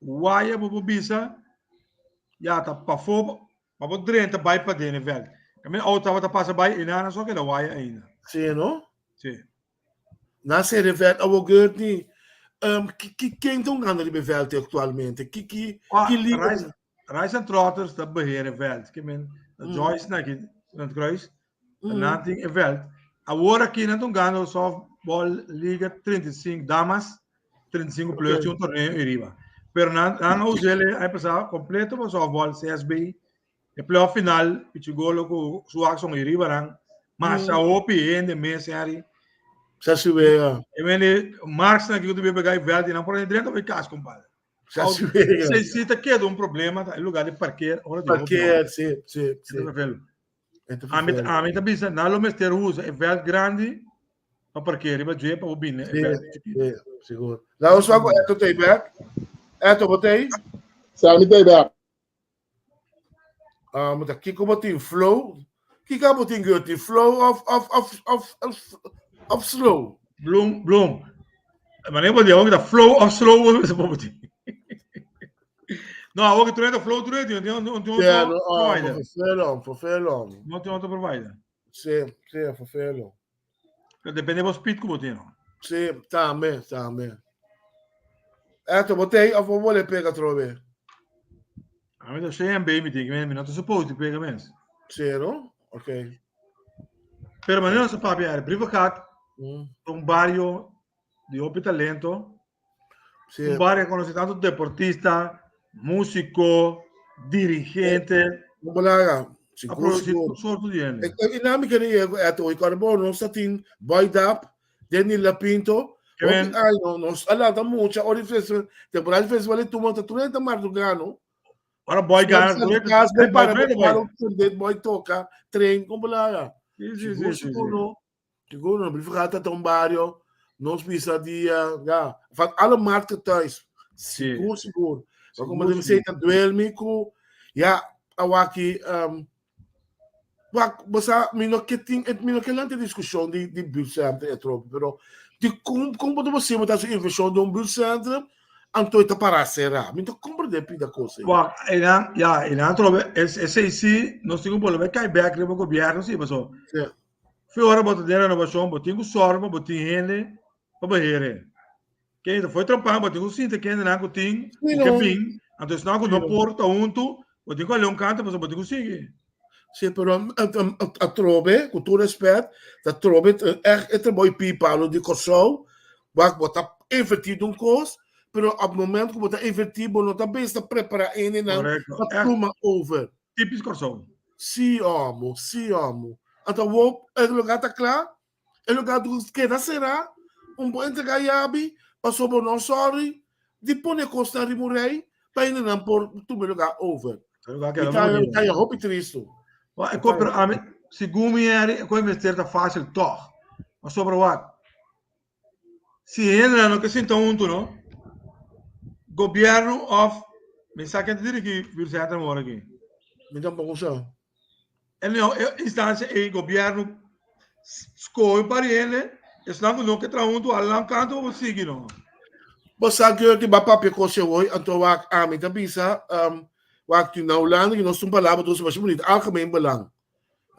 Waia, bobo bisa, já tá para fora, mas drenta vai para dentro, velho. Caminho outra tá passa vai e nada só que da Waia ainda. Sim, não? Sim. Na série veld, o Gertney, que quem estão ganhando de veld atualmente? Que Ah, que liga? Rice and Trotters dat beheren veld. Que men, Joyce na aqui, na Kruis, Nanting e veld. Agora aqui não estão ganhando softball Liga 35 damas, 35 plus um torneio em riba. Pero não não usele aí passar completo para softball CSB. E playoff final, Pichigolo com sua ação em riba rang. Mas a OP ainda mês aí. Já se vê. E mene Marx na que eu tive pegar veld e não por dentro vai casco, compadre. Já se vê. Se cita que é um problema, tá, em lugar de parquear, ora de Parquear, sim. Velho. A mim também, na lo mester usa é veld grande para parquear, mas je para o bine. Sim, seguro. Lá eu só Eto tem back. Eto botei. Sabe tem back. Ah, mas aqui como tem flow. Que que botin Gertney? Flow of slow. Bloom, Bloom. Mané bo di awor ta flow of slow bo bisa bo ti. No, awor que tu ta flow tu no tin no tin Ja, otro no, oh, provider. vervelend, vervelend. No tin otro provider. Sí, sí, vervelend. Pero depende bo speed ku bo tin. No? Sí, tambe, tambe. Eto, bo tei of bo bole pega trobe? A mi ta 100 MB mi tin, mi no ta supposed di pega mes. Sí, no? Ok. Pero manera nos papia era Brievengat, Mm. un barrio di hopi talento, Sí. un barrio que conoce tanto deportista, músico, dirigente, No balaga. a Sigur, produci sigur. tur soorto di hende. E nami que ni eto, i carbo nos ta tin Boy Dap, Denny Lapinto, Que men, Ay, no, nos alata mucha, ora di festival, temporada di festival e tuma ta tur ta mardugano. Ora boy gana, Sa tur cas, boy boy para, boy boy boy. para, boy boy toca, tren, como balaga. Sí, sí, Sigur, sí, sí, sigur sí. no. Sigur no. Brievengat ta un barrio, nos bisa dia, ja, van alle markten thuis. Sí. Sigur, sigur. Maar como Sigur, debe sigur. ser, ta duel ku, ja, awaki, wak, bo sa, mi no ke tin, mi no ke lanta discussión di, di buurtcentrum e tropi, pero di kom, kom bo ta bo ta su inversión di un buurtcentrum, anto e ta para será. Mi no comprende pida cosa. Wak, einan, ja, einan trobe, es, ese sí, nos tin ku bolbe kai bek riba gobierno, sí, paso. Sí. Fe ora bo ta den renovacion, bo tin ku sòrg pa bo tin hende pa beheer. Ken foi trompan, bo tin ku sinta kendenan ku tin, Sí, ku ke no. bin, anto esnan ku Sí, no no. por ta huntu, bo tin ku ale un kanto, paso bo tin ku sigui. Sí, pero a trobe, ku tur respet, ta trobe echt e trabou pi Pablo di Kòrsou, wak bo ta invertí den un kos, pero op momento ku bo ta invertí, bo no ta bes ta prepará hendenan Correcto. pa Echt tuma over. typisch Kòrsou. Sí, homo, sí, homo. Anto wo, e lugar ta kla, e lugar tu keda será, un bo entregá yabi, paso bo no sorry, di pone kosnan riba un rei, pa hendenan por tuma e lugar over. E lugar Mi keda ta, mooi. mi ta ya hopi tristu. Wa, e ko, pero ami, segun mi eri, e ko investeer ta fácil toch. Maar sobre wat? Si hendenan no ke sinta huntu no, gobierno of, mi sa ken ta dirigi buurtcentrum awor aki. Mi tampoco sa. E no, e instancia ei gobierno scoge un par di hende, esnan ku no ke traha huntu a lan kantu pa bo sigui no. Bo sa Gertie ba papia kos e hoy, anto wak ami ta bisa, um, wak tin na Hulanda ki nos tin un palabra dos masha bonito, algemeen belang.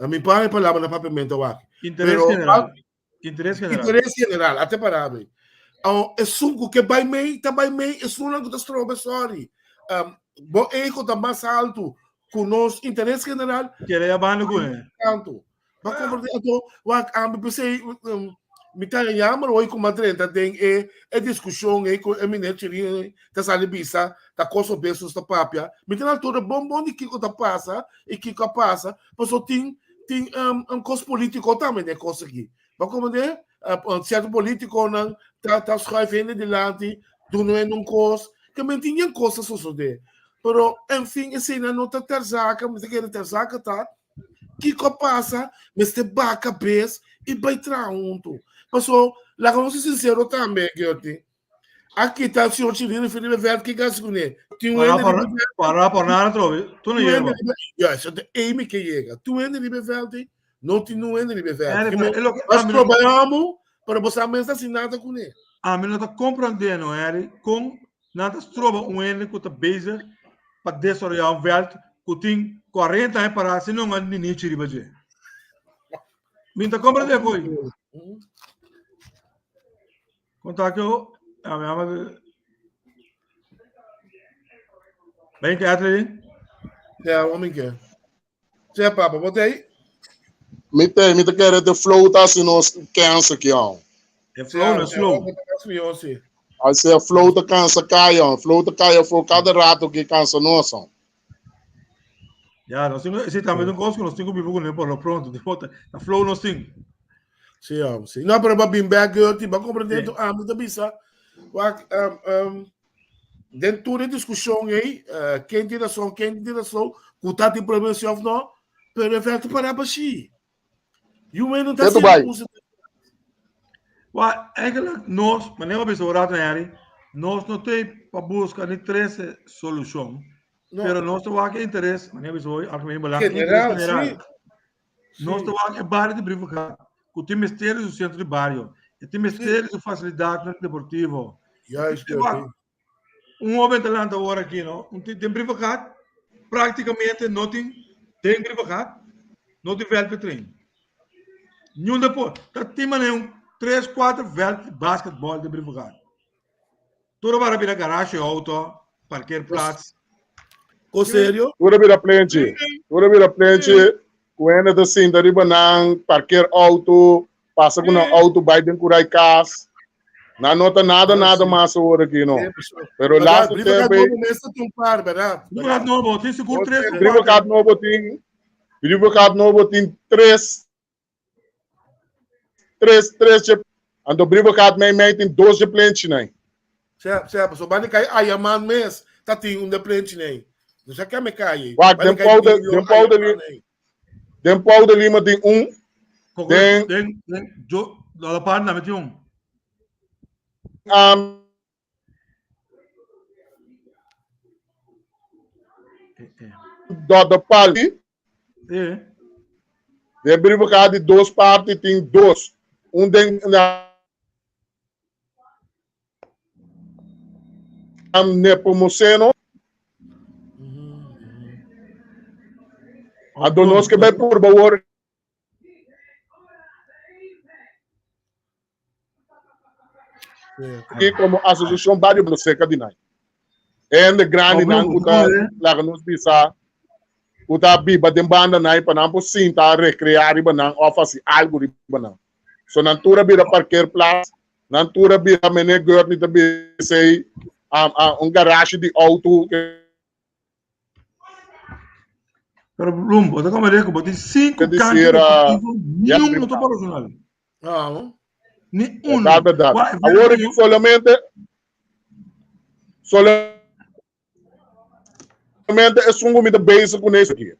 Mi pa e palabra na papiamento wak. Interes Pero general. Interes general. Interes general, ate para be. Aw, esun ku ke bai mei, ta bai mei, esunnan ku ta strobe, sorry. Um, bo ego ta mas alto ku nos interes general. Kere ya bando ku ne. Tanto. Ba comprende anto, wak ambe pesei, um, mi ta jammer hoy ku madrenta den e e discussión e ku e meneer Chirin ta sali bisa, ta koso besos ta papia. Mi ta na altura bon bon di kiko ta pasa i kiko a pasa, paso tin tin um, un kos politico tambe den kos aki. Ba comprende? Uh, cierto politiconan ta ta schuif hende dilanti, duna hende un kos, ke men tin yen kos ta sosode. Pero, en fin, esei nan no ta ter zake, mi ta kere ter zake ta, kiko pasa, mester baha kabes i bai traha huntu. Paso, laga nos ser sincero tambe, Gertie. A kita señor Chirino Felipe Veld ki gasi kuné. Tin un Para hende por, riba veld. para por nada trobe. Tu no Tin un yerba. hende riba, ja, eso te Amy ke yega. Tin un hende riba veld ei, no tin un hende riba veld. Eri, Ki pero me, e loke mas ami no, probamos, pero bo sa mes ta sin nada kuné. ami no ta comprende no, Eri, kon nan ta stroba un hende ku ta bezig pa desaroyá un veld ku tin 40 aña pará sin no un ninichi riba dje. Mi no ta comprende koi. Contacto, a mi ama Ben ke Atlee? Ja, om ik. Zeg papa, wat hij? Mi te, mi te kere de flow ta si nos cansa ki on. E flow no slow. Als e flow ta cansa kaya, flow ta kaya for cada rato que cansa nos. Ja, nos tin, ese tambe un kos ku nos tin ku biba kuné por lo pronto. Tipo, ta flow nos tin. Sí, ja, sí. No, pero ba bin back girl, ti ba comprender Sí. tu ami ta bisa. Wak, um, um, den tur e discussión ei, uh, ken tin razón, ken tin razón, ku ta tin problema sí of no, pero e veld para pa sí. You no ta Teto bai. Wa, eigenlijk nos, manera bisa ora rato Harry, nos no te pa busca ni trece solución, No. pero nos te wak interes, manera bisa hoy, algemeen belang, General, interes general. sí. Nos Sí. te wak e barrio di Brievengat, ku tin misterio su centro di barrio. E tin mester di su facilidadnan deportivo. Juist, Wak, un hoben ta lanta awor aki, no? Un tin den Brievengat prácticamente no tin den Brievengat no tin veld pa train. Niun deporte. Ta tin manera un tres, kuater veld di basketball den Brievengat. Tur a bara bira garage auto, parkeerplaats. Ko serio? Tur a bira plenchi. Tur a bira plenchi. Ku hende ta sinta riba nan, parkeer auto, pasa ku nan auto bai den kurai kas. Nan no ta nada nada mas awor aki no. Pero laatste tempo ei. Mester tin un par, berdad? Brievengat nobo tin sigur tres o Brievengat nobo tin Brievengat nobo tin tres tres tres dje anto Brievengat mei mei tin dos dje plenchi nai. Sea, sea, paso bani kai Ayaman mes ta tin un de plenchi nai. No sa keme kai. Wak, den Pau de den Pau de Lima den Pau de Lima tin un den Den den jo la par na tin un. Um, Dot de pal. Sí. De brievengaat di dos parti tin dos. Un den na Nepomuceno. Anto nos ke bai purba wor Aki como asociacion Barrio Blo Seca di nan. Hende grandi nan ku ta laga nos bisa ku ta biba den banda nan pa nan por sinta recrea riba nan of hasi algo riba nan. So nan tur a bira parkeerplaats, nan tur a bira meneer Gurtney ta bisa ei un garage di auto. Pero Bloem, bo ta come rico, bo tin cinco cancha deportivo, ni un no ta operacional. Ah. Ni uno. Verdad, verdad. Awor ki solamente solamente esun ku mi ta bezig ku nes aki.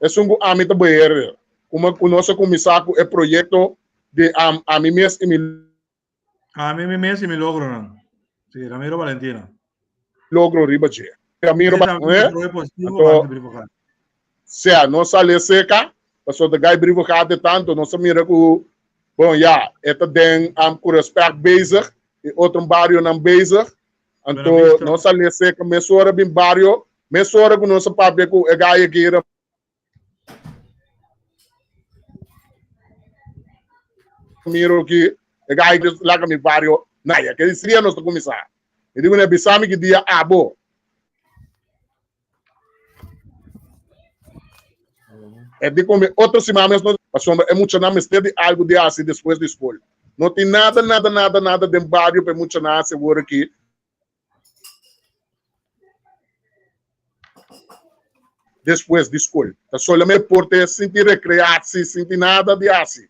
Esun ku ami ta beheer. Kuma ku nos a kuminsá ku e proyekto di ami mes i mi Ami mi mes i mi logronan. Sí, Ramiro Valentina. Logro riba dje. Ramiro Valentina. Anto, sea, nos sali seca, pasobra ta gai brivo gate tanto, nos a mira ku, bon ya, e ta den am ku respect bezig, i otro barionan bezig. Anto, nos sali seca mesora bin bario, mesora ku nos a papia ku e gai aki, Miro ki e gai laga mi bario naya ke dia nos ta kuminsá. Mi di kuné bisa mi ki dia abo. E di ku mi otro siman mes no pasobra e muchanan mester di algu di hasi despues di skol. No tin nada nada nada nada den bario pa e muchanan hasi awor aki. Despues di skol ta solamente por te sinti rekreatsi, sinti nada di hasi.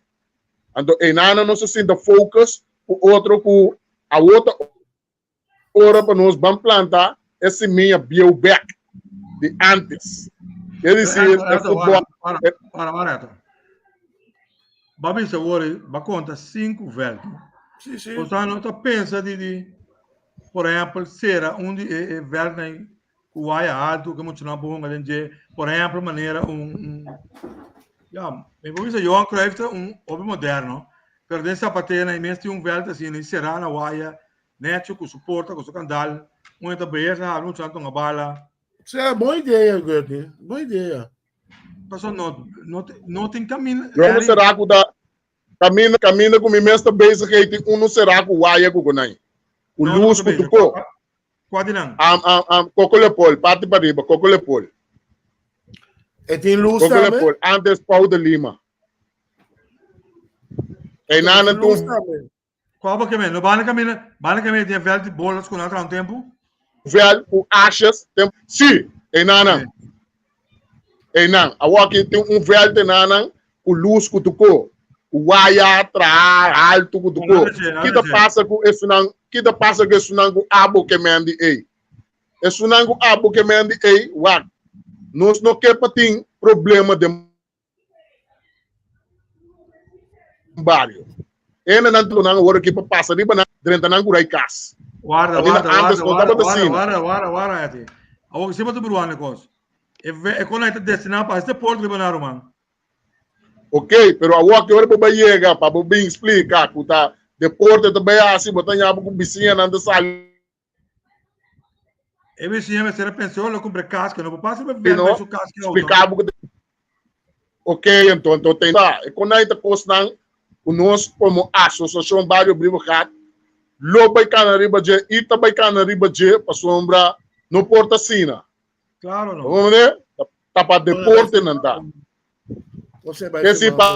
Anto einana nos a sinta focus ku otro ku awor ta ora pa nos ban planta e simia bieu bek di antes. Ke disir e futbol. Para, para, para. Ba bisa awor, ba konta sinku vèlt. Sí, sí. Osea no ta pensa di di Por ehempel, sera un di e e vèldnan ku waya altu ku e muchanan por hunga den dje. Por ehempel, manera un un ya, mi por bisa Johan Cruijff ta un hopi moderno, pero den Zapatena e mes tin un vèlt asina i será na waya necho ku su porta, ku su kandal. Un e ta beer, ta habri muchanan tunga bala. Sea, bon idea, Gurtney. Bon idea. Pasobra no no no tin kaminda. Yo no será ku ta Kaminda kaminda ku mi mes ta bezig ei tin unu será ku waya ku kunai. Ku No, no lus ta ku bezig. tuko. Kua di nan? Am am am Koko Lepol, parti pariba, Koko Lepol. E tin lus Koko tambe? Lepol, antes Pau de Lima. Ei E nan tin tin lus un tambe? Kua bo ke men? No banda kaminda, banda kaminda tin e vèlt di bolas ku nan a traha un tempu? Vèlt ku ashes tem si, einanan. Einan. Awor aki tin un vèlt einanan ku lus ku tuko, ku waya traha haltu ku tuko. Ki ta pasa ku esunnan, ki ta pasa ku esunnan ku abo ke men di ei? Esunnan ku abo ke men di ei, wak, nos no ke pa tin problema den bario. Hendenan tu nan awor aki pa pasa riba nan drenta nan kurai kas. Warda, Asina warda, antes warda, no warda, tabata warda, asina. warda, warda, warda, Eti. Awor ki siempre ta bruhando kos. E ve- e kon ta destinado pa este deporte riba nan, ruman. Ok, pero awor ki ora bo bai yega pa bo bin splika ku ta. Deporte ta bai hasi, bo ta ñaba ku bisiñanan ta sali. E bisiña mester a pensa, oh, lo kumpra kas, ku no por pasa pa Si vende no, su kas ki auto. splika bo ku ta Ok, anto, anto ten ta. E konai ta kosnan ku nos komo Asosiashon Bario Brievengat lo bai kana riba dje i ta bai kana riba dje pasobra no por ta asina. Claro no. Bo comprende? Ta pa deporte nan ta. Ke si pa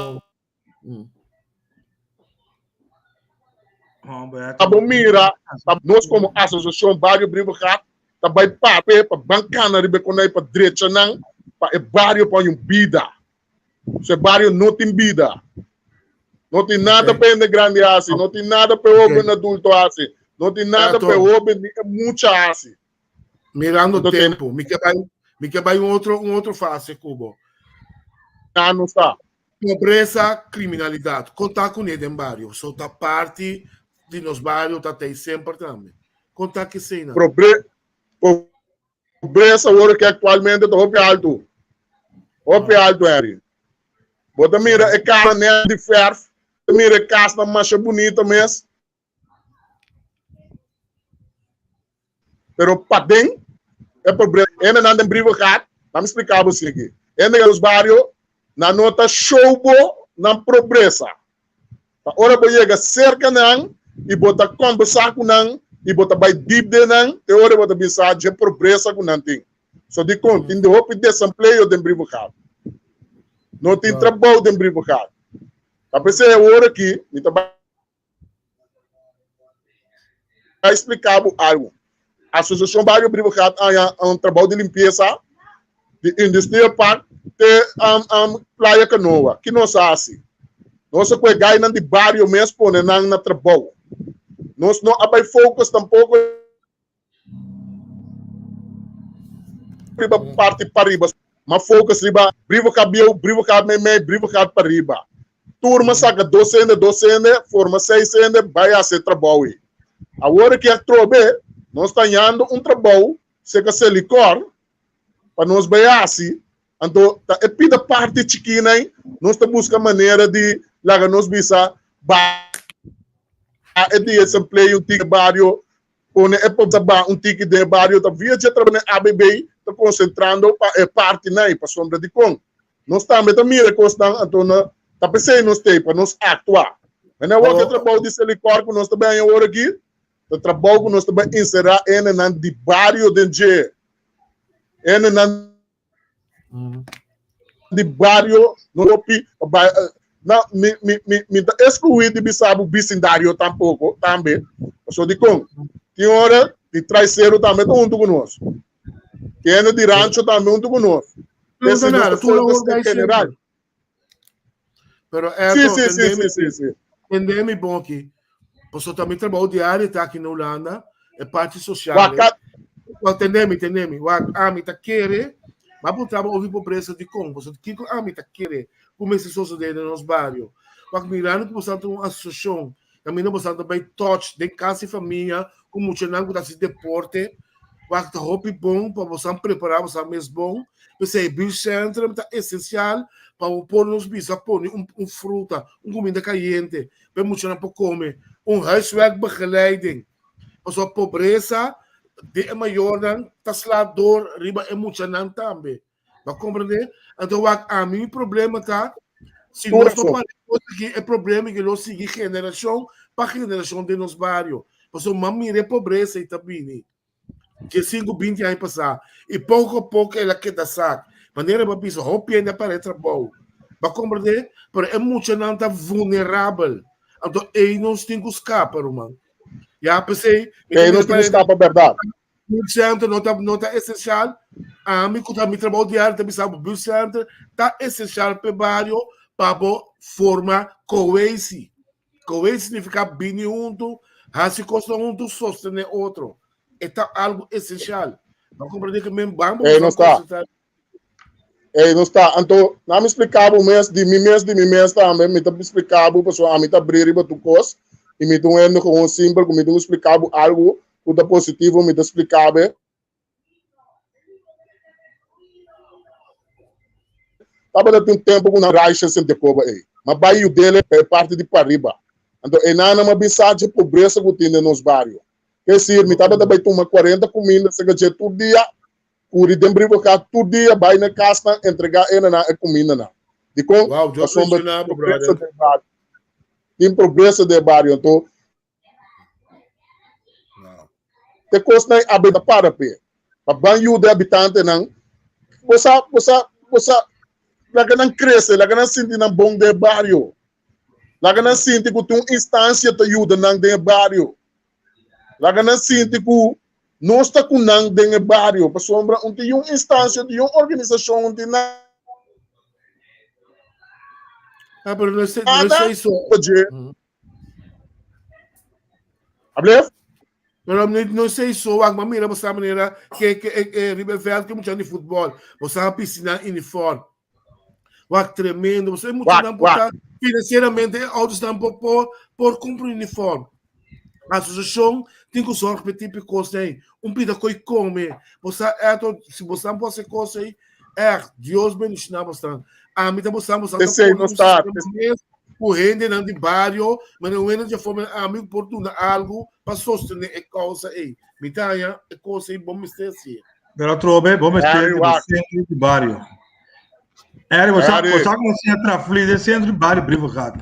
Pa bo mira, pa nos komo Asosiashon Bario Brievengat ta bai papia pa ban kana riba e konai pa drecha nan pa e bario por haña un bida. So e bario no tin bida. No tin nada pa hende grandi hasi, no tin nada pa e hoben adulto hasi, no tin nada pa e hoben ni e mucha hasi. Mirando tempo, mi ke bai, mi ke bai un otro, un otro fase ku bo. Na no sa. Pobresa, kriminalidat, kon ta kuné den bario? So ta parti di nos bario ta tei semper tambe. Kon ta ki esei nan? Pobresa awor ke aktualmente ta hopi altu. Hopi altu, Henry. Bo ta mira e kasnan net di fèrf, bo ta mira e kasnan masha bunita mes. Pero paden e pobresa, hendenan den Brievengat, laat mi splika bo esaki, hende den nos bario nan no ta show bo nan pobresa. Ta ora bo yega serka nan i bo ta kombersá ku nan i bo ta bai dip den nan, te ora bo ta bin sa dje pobresa ku nan tin. So dikon tin hopi desempleo den Brievengat? No tin trabou den Brievengat. Ta p'esei awor aki mi ta bai. a splika bo algu. Asosiashon Bario Brievengat haña un trabou di limpiesa di Industrial Park te Playa Canoa. Ki nos a hasi? Nos a kohe gainan di bario mes pone nan na trabou. Nos no a bai focus tampoko riba parti pariba, ma focus riba Brievengat bieu, Brievengat meimei, Brievengat pariba. Tur ma saka dos hende, dos hende, forma seis hende, bai hasi e trabou ei. Awor aki atrobe nos ta hañando un trabou serka Selikor pa nos bai hasi, anto ta e pida parti chikina ei nos ta buska manera di laga nos bisa baha e desempleo tin e bario Pone e por ta baha un tiki den e bario ta via dje trabou den ABB ta konsentrando pa e partinan ei pasobra dikon nos tambe ta mira e kosnan anto na ta p'esei nos ta ei pa nos aktua. Mene awor ku e trabou di Selikor ku nos ta bai haña awor aki ta trabou ku nos ta bai inserá hendenan di bario den dje hendenan di bario no hopi bai na mi mi mi mi ta excluí di bisa bo bisindario tampoco tambe pasobra dikon tin ora di traisero tambe ta huntu ku nos tin hende di rancho tambe huntu ku nos No ese ta nos nada, ta tur focus awor en gai general semper. Pero sí Eto, sí sí tendemi, sí sí sí tendemi bon aki. Pasobra ta mi trabou diario ta aki na Hulanda, e parti social. Wak, Wak, tendemi, tendemi. Wak, ami ta kere, ma puntra bo over pobresa dikon, pasobra kiko ami ta kere ku mester sosodé den nos bario. Wak, mirando ku boso ta un asosiashon, kaminda boso ta bai touch den kas di famia ku muchanan ku ta hasi deporte, Wak ta hopi bon pa bosan prepará bosan mes bon. P'esei buurtcentrum ta esensial pa bo por nos bisa pone un un fruta, un kuminda kayente pa e muchanan por kome, un huiswerkbegeleiding. Pasobra pobresa den e mayornan ta sla dor riba e muchanan tambe. Bo a komprendé? Anto wak ami mi problema ta si Tur nos no razon. para kos aki e problema ke lo sigui generashon pa generashon den nos bario. Pasobra mi a mira e pobresa i ta bini 15 20 aña pasá i poko a poko el a keda sak. Manera bo a bisa hopi hende a para e trabou. Bo a komprendé? Pero e muchanan ta vulnerabel. Anto ei nos tin ku skapa ruman. Ya p'esei mi ta Ei mira nos tin pa ku skapa bèrdat. Buurtcentrum no ta no ta esencial. Ami ku ta mi trabou diario ta bisa bo buurtcentrum ta esencial pa e bario pa bo forma cohesie. Cohesie significa bini huntu, hasi kosnan huntu, sostene otro. E ta algo esencial. Bo a comprende ke men ban bo Ei no ta. concentra. Ei no sta. Anto na mi splika bo mes di mi mes di mi mes tambe mi ta splika bo pasobra ami ta abri riba tur kos i mi ta un hende gewoon simpel ku mi tin ku splika bo algu ku ta positivo mi ta splika bo. Tabata tin un tempu ku nan raisha Sint Jacoba ei. Ma bai yud'el pa e parti di pariba. Anto einan nan a bisa dje pobresa ku tin den nos bario. Ke esir, mi tabata bai tuma kuarenta kuminda serka dje tur dia, kuri den Brievengat tur dia bai na kasnan entregá enanan e kumindanan. Dikon? Wow, Dios Pasobra bendiciona tin bo, pobresa brother. den bario. Tin pobresa den bario. Anto Wow. e kosnan a beta para p'e. Pa ban yuda e habitantenan, bo sa, bo sa, bo sa, laga nan krese, laga nan sinti nan bon den e bario. Laga nan sinti ku tin un instansia ta yuda nan den e bario. Laga nan sinti ku nos ta ku nan den e bario, pasobra un tin un instansia, un tin un organisashon, un tin Ah, pero no es, no es nada eso. pa dje. Ablef? Pero no, no sei so, wak, maar mira, bosa manera que que eh, eh, riba veld que mucha di futbol, bosa piscina uniform. Wak tremendo, bosa mucha Wak, nan wak. por financieramente e ouders nan por por por compra uniform. Asociación tin ku zorg pe tipo kos nei. Un pida koi come. Bosa eto, si bosa por hacer kos ei, echt, Dios bendiciona bosa. A mi ta bosa bosa ta Esei pone nos un ta. sistema mes ku hendenan di bario, maar un hende di forma ami por duna algo pa sostener e causa ei. Mi ta haña e cosa ei bon mester hasi. Pero atrobe, bo mester Harry, di wak. centro di bario. Harry, bo sa, Harry. bo sa como siña trafli den centro di bario Brievengat.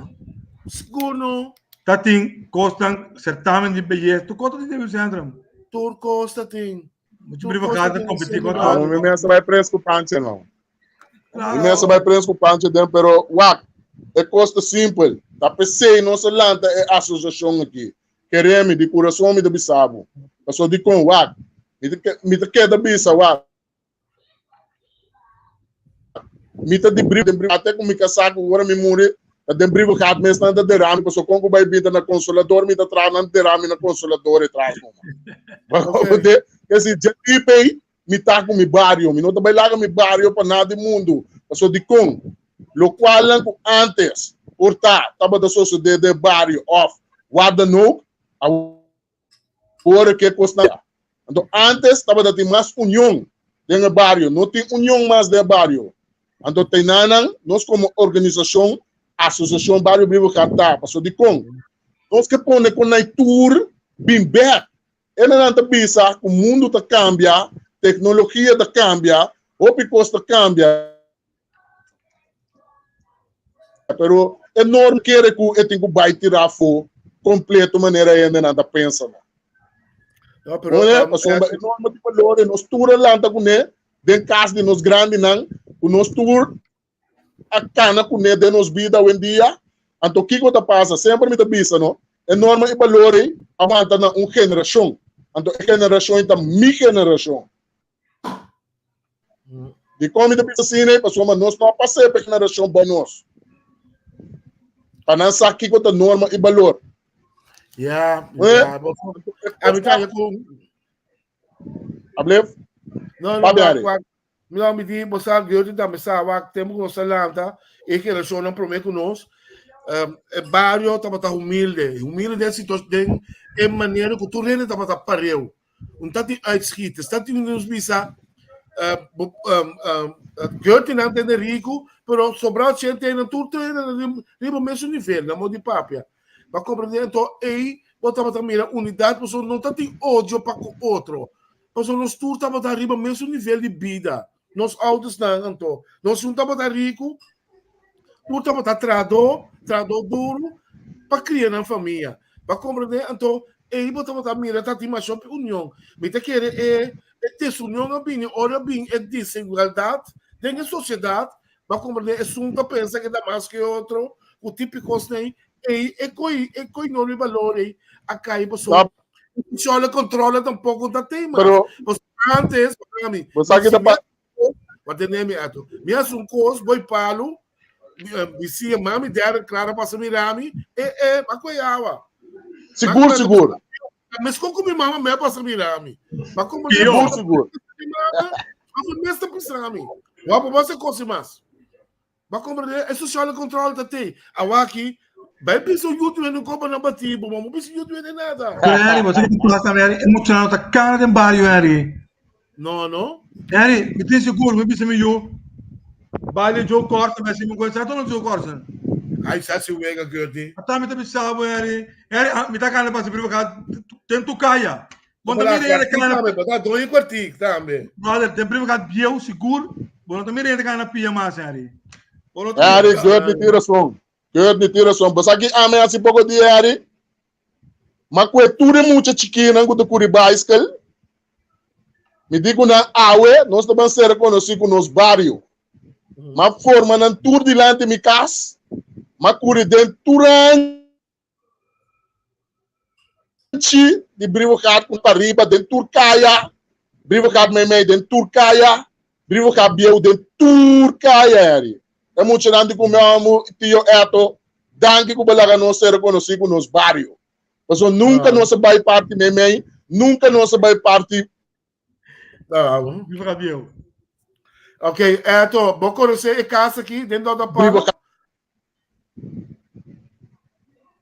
Sigur no. Ta tin kosnan, certamen di belleza, tur kos ta tin den centrum. Tur kos ta tin. Mucho Brievengat ta competi con Ah, otro. mi mester bai prens ku panche no. Claro. Mi mester bai prens ku panche den, pero wak, e kos ta simpel. Ta p'esei nos a lanta e asosiashon aki. Kere mi, di kurason mi ta bisa bo. Pasobra dikon, wak, mi ta mi ta keda bisa, wak, mi ta di bri den bri ate ku mi kasá ku ora mi muri ta den Brievengat mes nan ta dera mi pasobra kon ku bai bin ta na Consolador mi ta traha nan dera mi na Consolador e tras numa. Okay. Kesi dje tipei mi ta ku mi bario mi no ta bai laga mi bario pa nada di mundu pasobra dikon lokualnan ku antes por ta tabata sosodé den bario òf wat dan ook awor ke kosnan anto antes tabata tin mas union den e bario no tin union mas den e bario anto tenanan nos komo organisashon asosiashon bario Brievengat ta pasobra dikon nos ke pone ku nan tur bin bèk Enanan ta bisa ku mundu ta kambia, teknologia ta kambia, hopi kos ta kambia, pero e no kere ku e tin ku bai tira afó kompleto manera hendenan ta pensa no. No, pero, Oye, pasobra e norma di balor e nos tur a lanta kuné den kas di nos grandinan, ku nos tur a kana kuné den nos bida awendia. Anto kiko ta pasa? Semper mi ta bisa no, e norma i balor ei a wanta na un generashon. Anto e generashon ei ta mi generashon. Dikon mi ta bisa asina ei? Pasobra nos no a pas'é pa e generashon bou nos. Pa nan sa kiko ta norma i balor. Ya, Eh? ya. A mi ta ku Ablef? No, no, Papia, wak, Ari. wak. No, mi di, bo sa, Goethe tambe sa, wak, tempu ku nos a lanta, e generashonnan promé ku nos, um, e bario tabata humilde, humilde den situa den e manera ku tur hende tabata pareu. Un ta tin uitschieters, ta tin nos bisa, uh, bo, um, um, Goethe nan tende riku, pero sobrá gente nan tur tende riba mesun nivel, na modo di papia. Pa komprendé anto ei bo tabata mira unidat, pasobra no ta tin odio pa ku otro. Pasobra nos tur tabata riba mesun nivel di bida. Nos oudersnan anto, nos un tabata riku, tur tabata trahadó, trahadó duru pa kria nan famia. Pa komprendé anto ei bo tabata mira ta tin masha hopi union. Mi ta kere e e desunion a bini ora a bini e desigualdat den e sosiedat. Bo a komprendé esun ta pensa ke ta mas ke otro ku tipi kosnan ei e koi e koi norma i balor ei a kai pasobra Solo controla tampoco ta tema. Pero Pues antes, mami, bo sa ki ta pa Wat de mi ato. Mi as un kos, boy palo, mi sigue mami derde clara pasa mirami, e e, ma koe awa. Sigur, sigur. Mes kon ku mi mama me pasa mirami. Ma como Sigur, sigur. Mas mes ta pisami. Wapo basta kosi mas. Ba comprende? E sociale controle ta te. Awaki, bai bisa un yutu en kopa na bati, bo mo bisa yutu en nada. Pero Harry, bo sa ki pasa, Harry? E muchanan ta kana den bario, Harry. No, no. Harry, mi tin sigur, mi bisa mi yu. Baile Joe Corson, mi mi gosa, no Joe Corson. Ai sa si wega Gertie. Ata mi ta bisa bo Harry. Harry, ah, mi ta gana pasa priva ka ten tu kaya. Bon ta mira hende kana. Tambe, bota doño kwartik tambe. Brother, ten priva ka bieu sigur. Bo no ta mira hende kana pia mas Harry. Bo no ta Harry, Gertie tin rason. Gertie tin rason. Bo sa ki ami hasi poko dia Harry? Ma ku e tur e mucha chikinan ku ta kuri baiskel, mi di ku nan awe nos ta ban ser konosí ku nos bario. Ma forma nan tur dilanti mi kas, ma kuri den tur anchi di Brievengat ku pariba den tur kaya, Brievengat meimei den tur kaya, Brievengat bieu den tur kaya heri. E muchanan di ku mi amo tio Eto, danki ku bo laga nos ser konosí ku nos bario. Pasobra nunka nos a bai parti meimei, nunka nos a bai parti. Brievengat bieu. Ok, Eto, bo konosé e kas aki den Dòdapalo?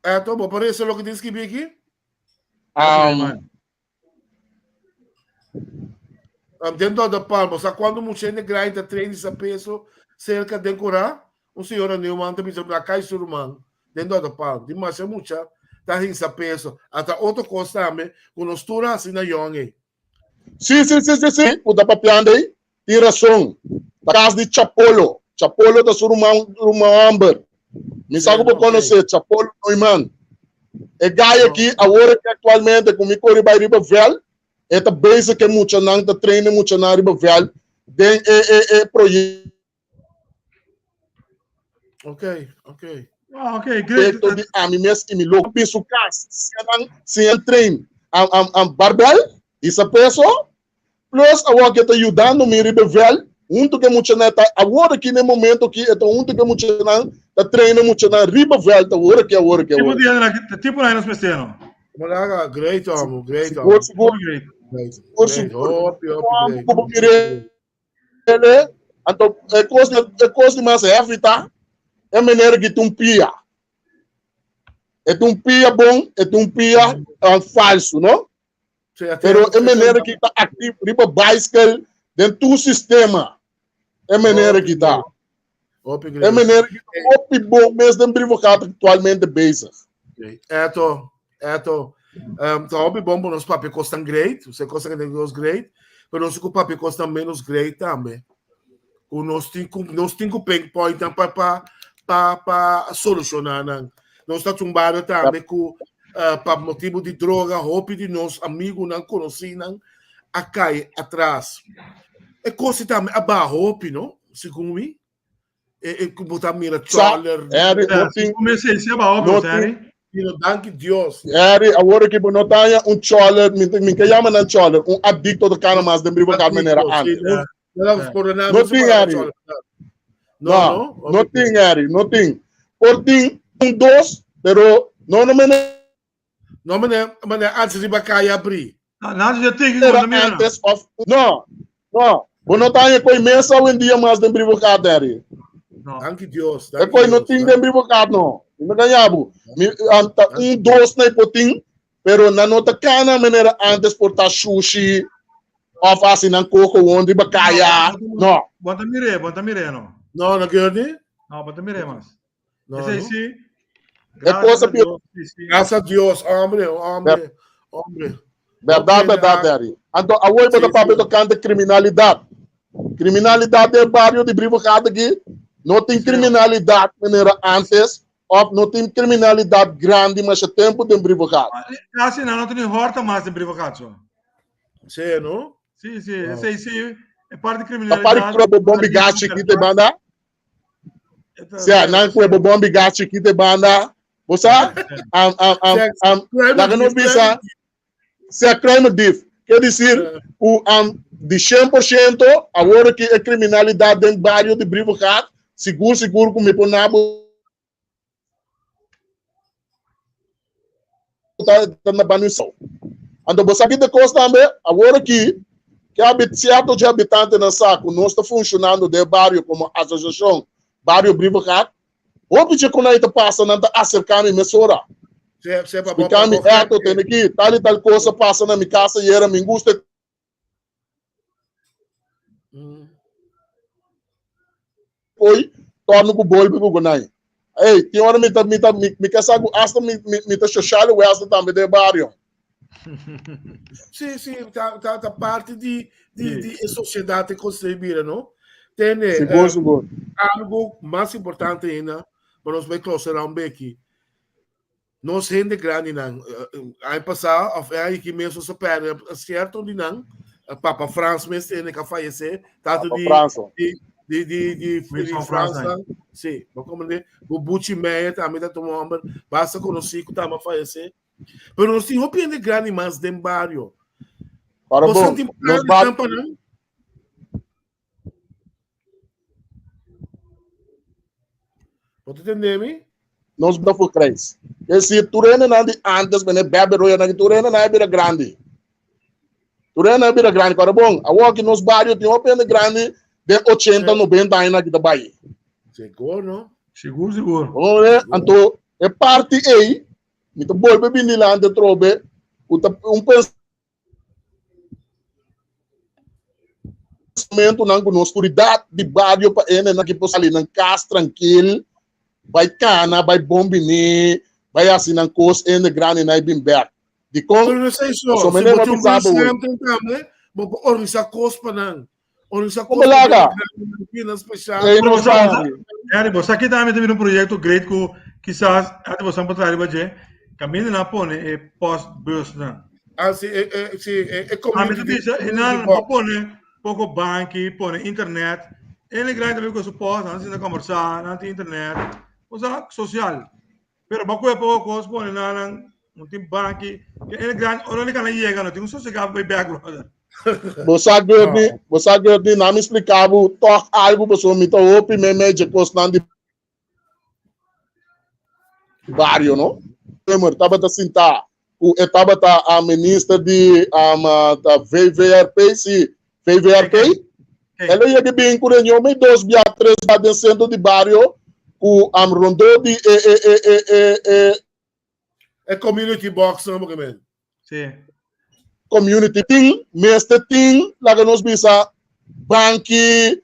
Eto, bo por lesa loke tin skibí aki? Um, Um, den Dòdò Palm, bo sa kuantu mucha hende grandi ta train di sa peso serka den Korá? Un señora Newman ta bisa na kai su ruman den Dòdò Palm. Tin masha mucha ta hinsa peso. Ata otro kos tambe ku nos tur a hasi na yòn ei. Sí, sí, sí, sí, sí, ku ta papiando ei tin rason. Ta kas di Chapolo. Chapolo ta su ruman, ruman hòmber. Mi sa ku bo konosé Chapolo Neuman. E gai aki awor aki aktualmente ku mi kore bai riba vèlt, e ta bezig ku e muchanan, ta train e muchanan riba vèlt den e e e proyekto. Ok, ok. Ah, ok, great. Di ami mes i mi lo bin su kas siña nan siña train am am am barbel hisa peso plus awor ke ta yudando mi riba e vèlt huntu ku e muchanan ta awor aki na e momento aki e ta huntu ku e muchanan ta train e muchanan riba vèlt awor aki awor aki Tipo awor di hende tipo na nos mester no. Molaga, great homo, great homo. Sigur sigur Great. Great, sigur great. sigur Hopi, hopi, great. ku bo mire Ele, anto e kos e kos di mas heavy ta e manera ki ta un pia. E ta un pia bon, e ta un pia um, falso, no? Pero e manera ki ta activo riba bicycle den tur sistema. E manera ki ta. E manera ki ta hopi bon mes den Brievengat actualmente bezig. Eto, eto. Um, ta hopi bon por nos papia kosnan great, se kosnan que nos great, pero nos ku papia kosnan menos great tambe. Ku nos tin ku nos tin ku pinpoint pa pa pa pa solushoná nan. Nos ta tumbado tambe ku uh, pa motibo di droga, hopi di nos amigunan, konosínan a kai atras. E kos tambe a baha hopi, no? Segun mi. E, e ku bo ta mira Sa, choler. Harry, no tin, Come se se ba no hopi, tin, Harry. Mira, danki Dios. Harry, awor ki bo no ta haña un choler, mi, mi ke yama nan choler, un adicto ta kana mas den Brievengat manera Adicto, sí. antes. No, no, no, por nada, No no se tin, palabra Harry. choler. No, No, no. no Ok. tin, Harry, no tin. Por tin un dos, pero no no mene No, meneer, meneer, antes riba kaya abri. Na na je tegen era go mira. antes of no, no. Bo no ta haña koi mesa hoy en dia mas den Brievengat, Harry. No. Danki Dios. E Danki koi no Dios. tin den Brievengat, no. Mi no gaña bo. Mi, um, ta un, dos na por tin, pero nan no ta kana manera antes por ta sushi of hasi nan ko gewoon riba kaya. No. Bon ta mire, bon ta mire no. No, no quiero ni. No, bon ta mire mas. No, Esei no. sí. E cosa Gracias a Dios, sí, sí. Gracias a Dios, hombre, hombre, hombre. Berdad, Ok, berdad, na- Harry. Anto, awor bo ta Sí, papia sí. tocante criminalidad. Criminalidad den barrio di Brievengat aki, no tin Sí. criminalidad manera antes, of no tin criminalidad grandi masha tempo den Brievengat. Casi nan no tin horta mas den Brievengat so. Sí, no? Sí, sí, Wow. esei sí. E parte Ta criminalidad. pari krobo bombi gas chikito e banda. Sea, nan kue bo bombi gas chikito e banda. Bo sa? Am, am, am, am, laga nos bisa, sea kruimeldief. Ke disir, ku am, di 100% awor ki e kriminalidat den bario di Brievengat, sigur sigur ku mi por nabo ta ta na Banusau. Anto bo sa ki de kos tambe, awor aki, ke habit sierto dje habitantenan sa ku nos ta funshonando den e bario komo asosiashon Bario Brievengat, hopi dje ku nan ta pasa nan ta aserká mi mesora. Splika mi, Eto, tene ki, tal i tal kos a pasa na mi kas ayera, mi gusta e Oi, torna ku bolbe ku gunai. Hey, tin ora mi ta mi ta mi, mi ke sa ku hasta mi mi, mi ta sociale wester tambe den bario. Sí, sí, ta, ta, ta parte di, di, di e sociedad te construir bira, no? Tene, Sigur, eh, sigur. algo mas importante ainda, pa nos bai clausurar un beki. Nos hende grandinan, aña pasá òf e aña aki mes nos a pèrdè sierto di nan, Papa Frans mes tene ku a fayesé, tantu Papa di Frans. di di di di di Wilson Frans Frans nan, sí, bo komprendé, ku Buchi Meyer tambe ta un hòmber basta konosí ku tambe a fayesé. Pero nos tin hopi hende grandi mas den bario. Para Boso bon, tin nos planes bar nan pa nan? Bo ta tende mi? Nos bira for krijs. Es decir, tur hendenan di antes, mene Bebe Roya nan, tur hendenan a bira grandi. Tur hendenan a bira grandi. Kòrda bon, awor aki nos bario tin hopi hende grandi den ochenta, nobenta aña nan ki ta bai. Sigur, no? Sigur, sigur. Bo mira? Anto, e parti ei, mi ta bolbe bin dilanti atrobe, ku ta un pensamentonan ku nos skuridat di bario pa hendenan ki por sali nan kas trankil, bai kana, bai bon bini, bai hasi nan kos, hende grandinan e bin bèk. Dikon? Pero no esei so, Pasobra si mene bo bo tin un bisa bo hoy. center tambe, bo por organisa kos pa nan. Organisa Como kos pa laga? hende grandinan, bina spesial. Ei Pero no bo sa, sabi. Henry, bo sa ki tambe ta bira un proyekto great ku kisas antes bo san por traha riba dje, kaminda nan a pone e postbusnan. Ah, si, e, e, si, e, e A mi ta community bisa, community nan bo box. pone poko banki, pone internet. Hende grandi tambe ku su post, nan ta sinta kombersá, nan tin internet. Bo sa, sosial. Pero bo kohe poko kos pone nan, nan no tin banki. Ke hende grandi, ora nan kana yega, no tin un sosegá pa bai bèk, brother. Bo sa Gertney, bo sa Gertney, nan mi splika bo tòg algu pasobra mi ta hopi meimei dje kosnan di bario no. Timmer tabata sintá ku e tabata a minister di ta VVRP, si, VVRP. El a yega bin ku reunion mei dos bia, tres bia den sentro di bario ku rondó di e e e e e e E community box nan bo ke men. Sí. Community tin, mester tin, laga nos bisa, banki,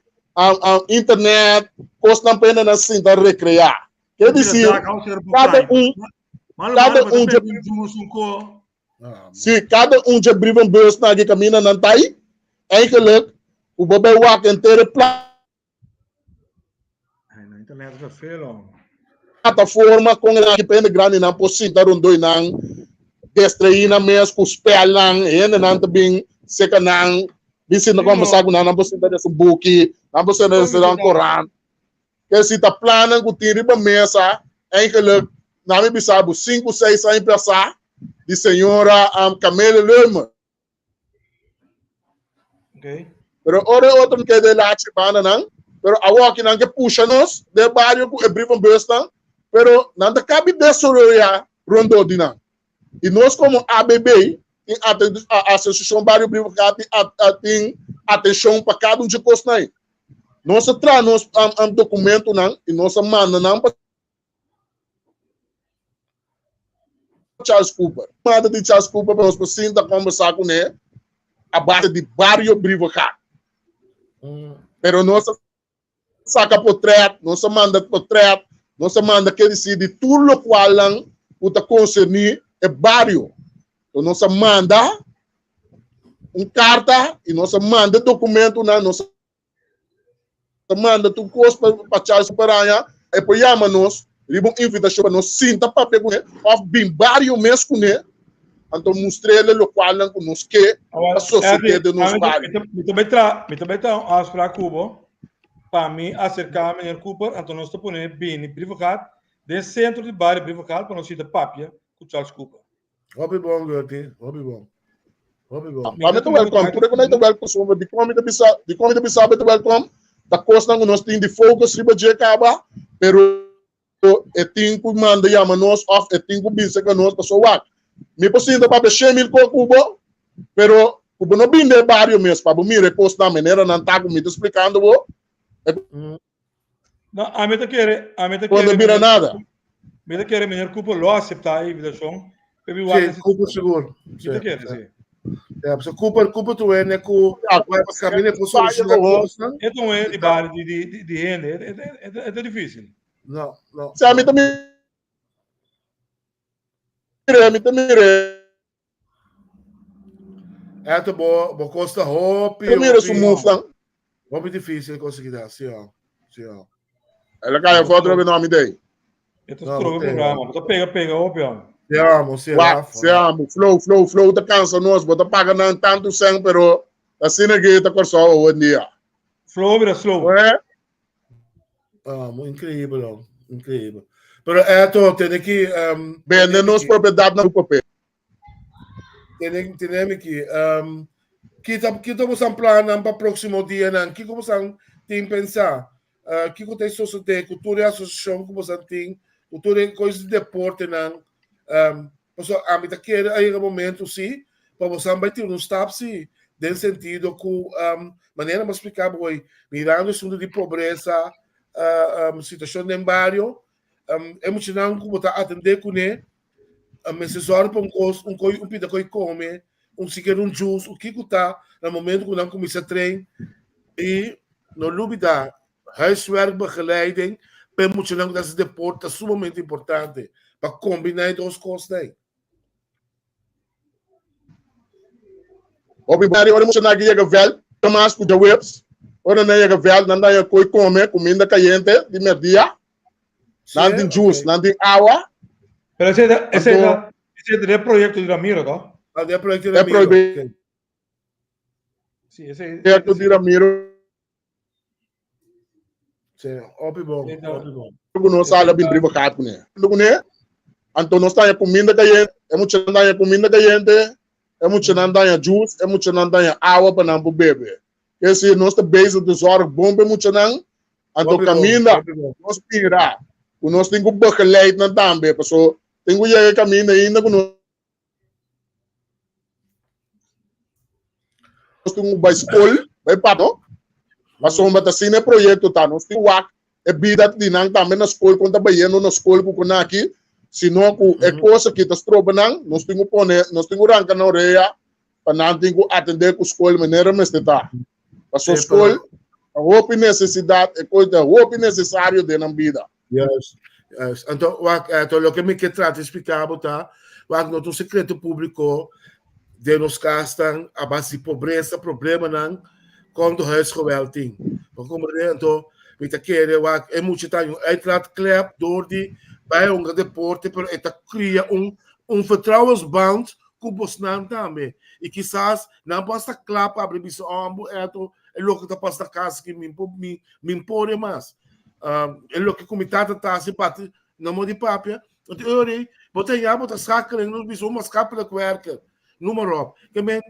internet, kosnan pa hende nan sinta rekreá. Ke disir, kada un, kada un dje, si, kada un dje brievenbus nan aki kaminda nan ta ei, eigenlijk, ku bo bai wak henter e pla. Plataforma kon e aki pa hende grandinan por sinta rondó i nan destraí nan mes ku spèlnan, hendenan ta bin seka nan, bin sinta kòmbersá ku nan, nan por sinta lesa un buki, nan por sinta lesa un korant. Ke si ta plannan ku tin riba mesa, eigenlijk nan mi bisa bo sinku, seis aña pasá di señora Camille Leumer. Okay. Pero ora e otro ke de lachi banda nan, pero awor aki nan ke pusha nos den bario ku e brievenbus nan, pero nan ta kabi desaroyá rondó di nan. I nos komo ABB tin Asosiashon Bario Brievengat tin tin atenshon pa kada un dje kosnan ei. Nos a traha nos dokumentonan i nos a manda nan pa Charles Cooper. Manda di Charles Cooper pa nos por sinta kombersá kuné a base di Bario Brievengat. Pero nos a saka potrèt, nos a manda potrèt, nos a manda ke disi di tur lokualnan ku ta konserní e bario. Enton nos a manda un karta i nos a manda dokumentunan, nos ta manda tur kos pa pa Charles Paraña, e por yama nos riba un invitashon pa nos sinta papia kuné òf bin bario mes kuné, anto mustr'é lokualnan ku nos ke pa sosodé den nos bario. Mi ta bai traha, mi ta bai traha un afspraak ku bo pa mi aserká meneer Cooper, anto nos ta pone bini Brievengat den sentro di bario Brievengat pa nos sinta papia ku Charles Cooper. Hopi bon, Gertie. Hopi bon. Hopi bon. Pa mi ta welcome. Tur e ku nan ta welcome so dikon mi ta bisa, dikon mi ta bisa bo ta welcome? Ta kosnan ku nos tin di focus riba dje kaba, pero e tin ku manda yama nos òf e tin ku bin serka nos pasobra wak mi por sinta papia 100,000 kos ku bo, pero ku bo no bin den e bario mes pa bo mira e kosnan manera nan ta ku mi ta splikando bo, e No, ami ta kere, ami ta Bo no kere, bira meneer, nada. mi ta kere meneer Cooper lo acepta e invitacion. Pe mi Sí, wak si Cooper sigur. Mi Sí, ta kere, sí. sí. Ja, so Cooper, Cooper tu ene ku Ja, wa camina por solucionar Fire cosnan. E ta un hende di bar di di di di hende, e ta e ta difícil. No, no. Sa mi ta mire, mi ta mire. Eto bo bo kosta hopi. Mi mira su move dan. Hopi difícil conseguir dat, sí, ja. Sí, ja. Ela cai fora trobe no mi dei. Eto strobe programa, bo pega pega hopi ja. Ja, mo sí, Wa, sí, amo. Flow, flow, flow ta cansa nos, bo ta paga nan tanto sen, pero asina que ta Kòrsou hoy en dia. Flow bira slow. Eh? Ah, muy increíble, oh. Increíble. Pero eto, tiene que... Um, Vende nos propiedad na papel. Tiene, tiene que... Um, kita, kita bosan planan pa próximo dia nan? Kiko bosan tin pensar? Uh, kiko te sosode ku tur e asosiashon ku bosan tin, ku tur e kos di deporte nan? Um, paso ami ta kere a yega momento si, pa bosan bai tira un stap si, den sentido ku um, manera mi a splika bo hoy, mirando asunto di pobresa, uh, um, situashon den bario, um, e muchanan ku bo ta atende kuné, Mester sòru pa un kos, un koi, un pida koi kome, un sikiera un juice, un kiko ta na momento ku nan kuminsá train. I no lubidá, huiswerkbegeleiding pa e muchanan ku ta hasi deporte ta sumamente importante pa kombiná e dos kosnan ei. Hopi bari ora muchanan ki yega vèlt, ta mas ku djaweps, ora nan yega vèlt nan ta haña koi kome, kuminda kayente di mèrdia. Nan tin juice, nan tin awa. Pero ese ta, ese ta, ese ta e proyecto di Ramiro, to? Ah, de proyecto di Ramiro. E Sí, ese proyecto di Ramiro. Sí, hopi bon, hopi bon. Ku nos sala bin briba gaat kuné. Kuné, anto nos taña kuminda kayente, e muchanan taña kuminda kayente, e muchanan taña juice, e muchanan taña awa pa nan por bebe. Ke si nos ta bezig di zorg bon pa e muchanan, Anto kaminda nos mira ku nos tin ku begeleid nan tambe, paso tin ku yega e kaminda ainda ku nos tin ku bai skol, bai papia, no? Pasobra ta asina e proyekto ta, nos tin ku wak e bida di nan tambe na skol, kon ta bayendo na skol ku kon aki, sino ku e kos aki ta stroba nan, nos tin ku pone, nos tin ku ranka nan orea pa nan tin ku atendé ku skol manera mester ta. Paso skol ta hopi nesesidat, e kos ta hopi nesesario den nan bida. Juist, juist. Anto, wak, anto loke mi ke trata di splika bo ta, wak, no ta un sekreto públiko den nos kasnan a base di pobresa, problemanan konta huisgeweld tin. Bo komprende? Anto, mi ta kere, wak, e mucha ta un uitlaatklep dor di bai hunga deporte, pero e ta kria un un vertrouwensband ku bosnan tambe. I kisas nan por hasta kla pa abri bisa, oh, ambo eto e loke ta pasa na kas aki, mi por, mi, mi por e mas. Um, e loke ku mi tata ta hasi pati na mo di papia. Anto e ora ei, bo ta ya bo ta schakeling, nos bisa un maatschappelijk werker, noem maar op. Ke men,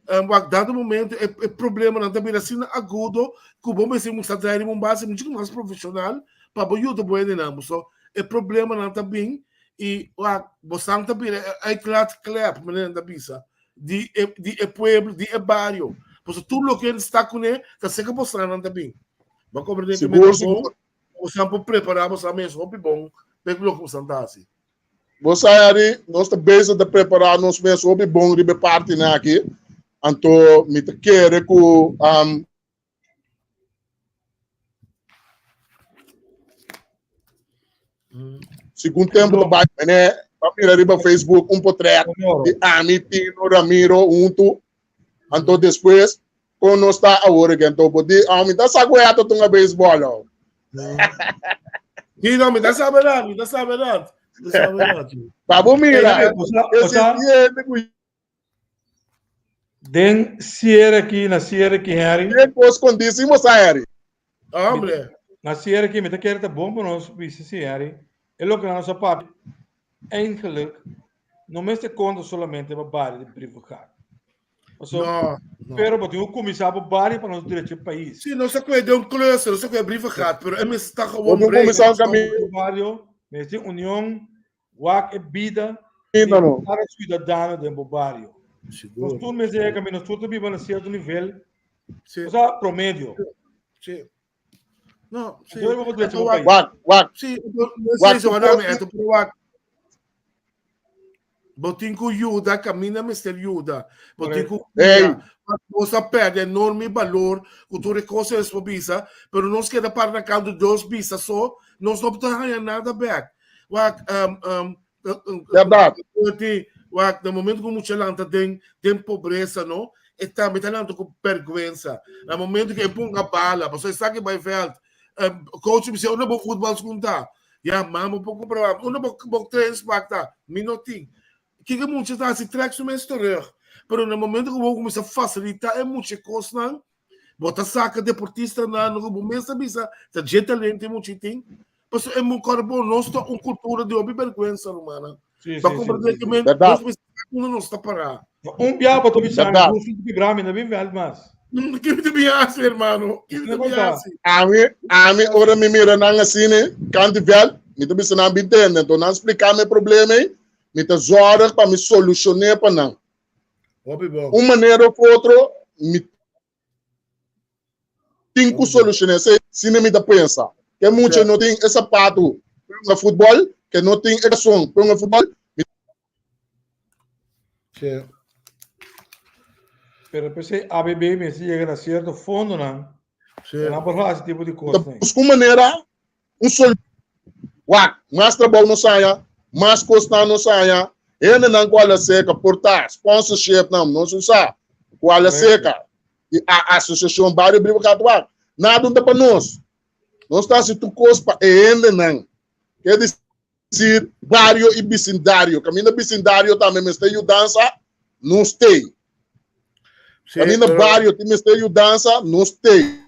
um, wak dado momento e, e problemanan ta bira asina agudo ku bo mester musta trae riba un base mucho mas profesional pa bo yuda bo hendenan. So, e problemanan ta bin i wak bosan ta bira e uitlaatklep, manera nan ta bisa, di e, di e pueblo, di e bario. Pasobra tur loke nan sta kuné ta serka bosan nan ta bin. Bo a komprendé ku Sigur, men ta bon, sigur. bosan por prepará bosan mes hopi bon pa e loke bosan ta hasi. Bo sa, Harry, nos ta bezig ta prepará nos mes hopi bon riba e partinan aki. Anto mi ta kere ku um, Segun tempo ta bai, mene pa mira riba Facebook un portret di ami, Tino, Ramiro huntu. Anto despues kon nos ta awor again. Anto bo di, ah, mi ta sa ku eto tunga baseball. Oh. Sí, no, mi ta sa verdad, mi ta sa verdad. Mi ta sa verdad. Pa bo mira, Ey, o sea, ese tiene ku Den cierre aki, na cierre aki, Henry. Ke kos kondísimo sa, Henry? Hombre. Na cierre aki, mi ta kere ta bon pa nos bisa si, Henry. E loke nan nos a papia, eigenlijk, no mester konta solamente pa bario di Brievengat. Paso, No, no. pero bo tin ku kuminsá pa bario pa nos drecha e pais. Sí, nos a kue den un cluster, nos a kue Brievengat, pero e mester ta Bo gewoon tin breed. kuminsá un kaminda. Bario, mester tin union Wak e bida di no. kada ciudadano den bo bario. Sigur. Nos tur mester yega caminda, nos tur ta biba na cierto nivel, Sí. o sea, promedio. Sí. No, sí. Entonces, bo drecha bo Wak, pais. Wak, wak. Sí, no Wak, sé si tu wak, por- eto, pero wak. Bo tin ku yuda, caminda mester yuda. Bo tin ku Hey. cuida. Nos a perde enorme valor ku tur e cosa es por bisa, pero nos keda para na canto Dios bisa so. Nos no ta haña nada bèk. Wak, um, um, Bèrdat. Wak, na momento ku mucha lanta den den pobresa, no, e tambe ta lanta ku bèrgwensa. Na momento ku e ponga bala, pasobra e sa ke bai vèlt, coach bisa, unda bo futbòlskun ta? Ya, mama por kumpra pa mi. Unda bo bo trainingspak ta? Mi no tin. Kiko e mucha ta hasi? Trèk su mes terug. Pero na momento ku bo kuminsá fasilitá e mucha e kosnan, bo ta saka deportistanan ku bo mes ta bisa ta dje talento e mucha tin. Pasobra e mu kòrda bo, nos ta un kultura di hopi bèrgwensa, rumannan. Sí, Bo sí, sí, komprendé sí, ke sí. men Bèrdat. nos mester sa unda nos ta pará. Un biaha bo ta bisa mi, Bèrdat. bo sinti kibrá mi, no bin vèlt mas. Kiko mi ta bin hasi, hermano? Kiko mi Asina ta bin kon ta. hasi? Ami, ami ora mi mira nan asina, kanti vèlt, mi ta bisa nan bin tende. Anto nan splika mi e problema ei, mi ta zòrg pa mi solushoné pa nan. Hopi bon. Un manera of otro, mi tin ku solushoné esei, asina mi ta pensa. Ke mucha no tin e sapatu pa hunga futbòl, ke no tin e kason pa hunga futbòl, mi Sí. Pero p'esei ABB mester yega na sierto fondonan Sí. pa nan por hasi tipo di ta kosnan. buska un manera, un solushon. Wak, mas trabou nos haña, mas kosnan nos haña, hendenan ku a la seka por ta sponsorshipnan nos usa ku a la Correcto. seka di a asosiashon Bario Brievengat wak, nada un ta pa nos. Nos ta hasi tur kos pa e hendenan. Ke desir bario i bisindario. Kaminda bisindario tambe mester yudansa, nos t'ei. Sí, Kaminda pero bario tin mester yudansa, nos t'ei.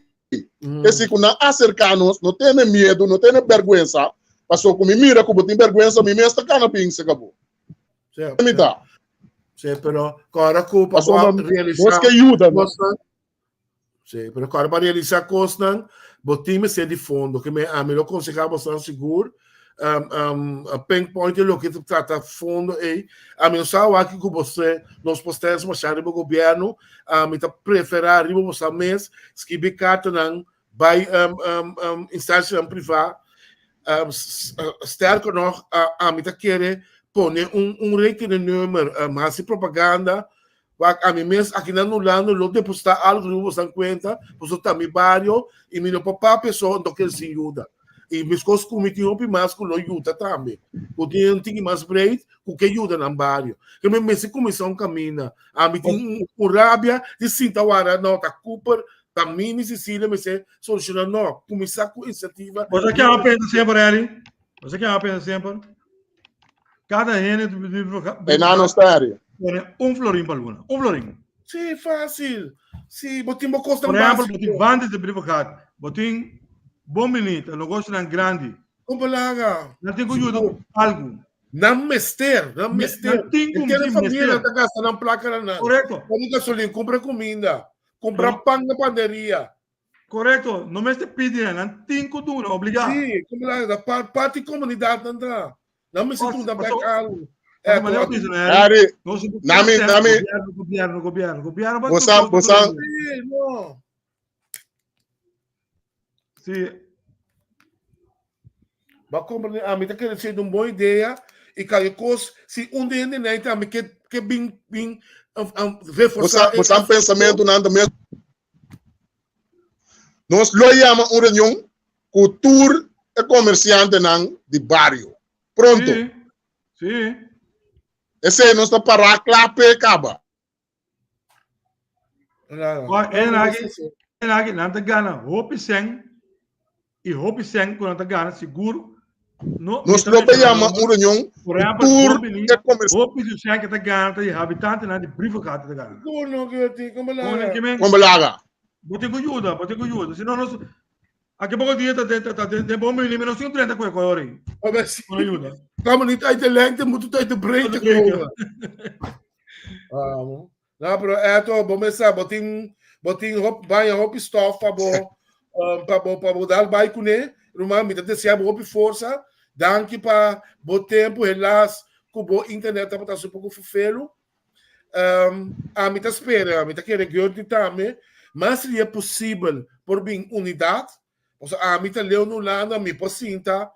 Esei ku nan aserká nos, no tene miedu, no tene bèrgwensa, pasobra ku mi mira ku bo tin bèrgwensa, mi mes ta kana bin serka bo. Sí, Mi sí. ta. Sí, pero kòrda ku pa bo Pasobra nos realisá ke yuda nos. kosnan, sí, pero kòrda pa realisá kosnan, bo tin mester di fondo. Ke me ami lo konsehá boso sigur, pinpoint e loke ta trata fondo ei. Ami no sa awaki ku boso nos por stens masha riba gobièrnu. Ami ta preferá riba boso mes skibi kartanan bai instansianan privá. Sterker nog, ami ta kere pone un rekeningnummer, hasi propaganda. Wak, ami mes aki na Nulando lo depositá algu riba boso kuenta, pasobra ta mi bario i mi no por papia so, anto kel sin yuda. I meskos ku mi tin hopi mas ku lo yuda tambe, ku tin un tiki mas breed ku ke yuda nan bario. Ke mi mester kuminsá un kaminda. Ami tin un rabia di sinta wara, no, ta Cooper, ta mi, mi Cecilia mester solushoná. No, kuminsá ku inisiativa. Bo sa kiaba pensa semper, Elly? Bo sa kiaba pensa semper? Cada hende Enano serio. Pone un florin pa luna. Un florin. Sí, fácil. Sí, bo tin bo kosnan Por ejemplo, bo básico. tin bandes de brievengat, bo tin bon minita, negosionan grandi. Kompalaga. Nan tin ku yuda ku algu. Nan mester, nan mester. Nan tin ku Entero sí, famia mester. ta gasta nan plaka na nan. Korekto. Pone gasolin, kumpra kuminda, kumpra pan na panderia. Korekto, no mester pidi nan, nan tin ku duna, obligá. Sí, como la da par parti komunidat nan ta. Nan mester duna bek algu. Paso manera bisa na Harry, nos no nami, por nami. Gobierno, gobierno, gobierno, gobierno pa Bo sa, bo sa. Sí, no. Sí. Ba comprende, a mi ta kere ser un bon idea y cualquier cos, si un de hende nei tambe ke ke bin bin um, reforzar. Bo sa, bo sa pensamiento nan también. Nos lo yama un reunion ku tur e komersiantenan di bario. Pronto. Sí, sí. Esei nos ta pará kla p'e kaba. En aki nan ta gana hopi sèn i hopi sèn ku nan ta gana sigur no Nos lo ta yama un reunion Por ku ehempel, tur Bobini, e komersiantenan. hopi su sèn ku ta gana ta di habitantenan di Brievengat ta gana. Sigur no Gertie, kon Kon belaga? ke men Kon belaga? bo tin ku yuda, bo tin ku yuda. Si no nos aki poko dia ta ta ta den Bobini mi no sin 30 ku e kolor ei. Maar si- Kon yuda. Kan niet uit de lengte, moet het uit de breedte Uit de breedte. komen. Ah, no. No, pero eto, bo mesa, bo tin, bo tin hop, baña hopi stof pa bo, um, pa bo, pa bo dal bai kuné. Ruman, mi ta desea bo hopi forsa. Danki pa bo tempo, helaas ku bo internet tabata su poko ferfelu. Um, ami ta spera, mi ta kere Gertie tambe, mas seria posibel por bin unidat. Pasobra ami ta leu na Hulanda, mi por sinta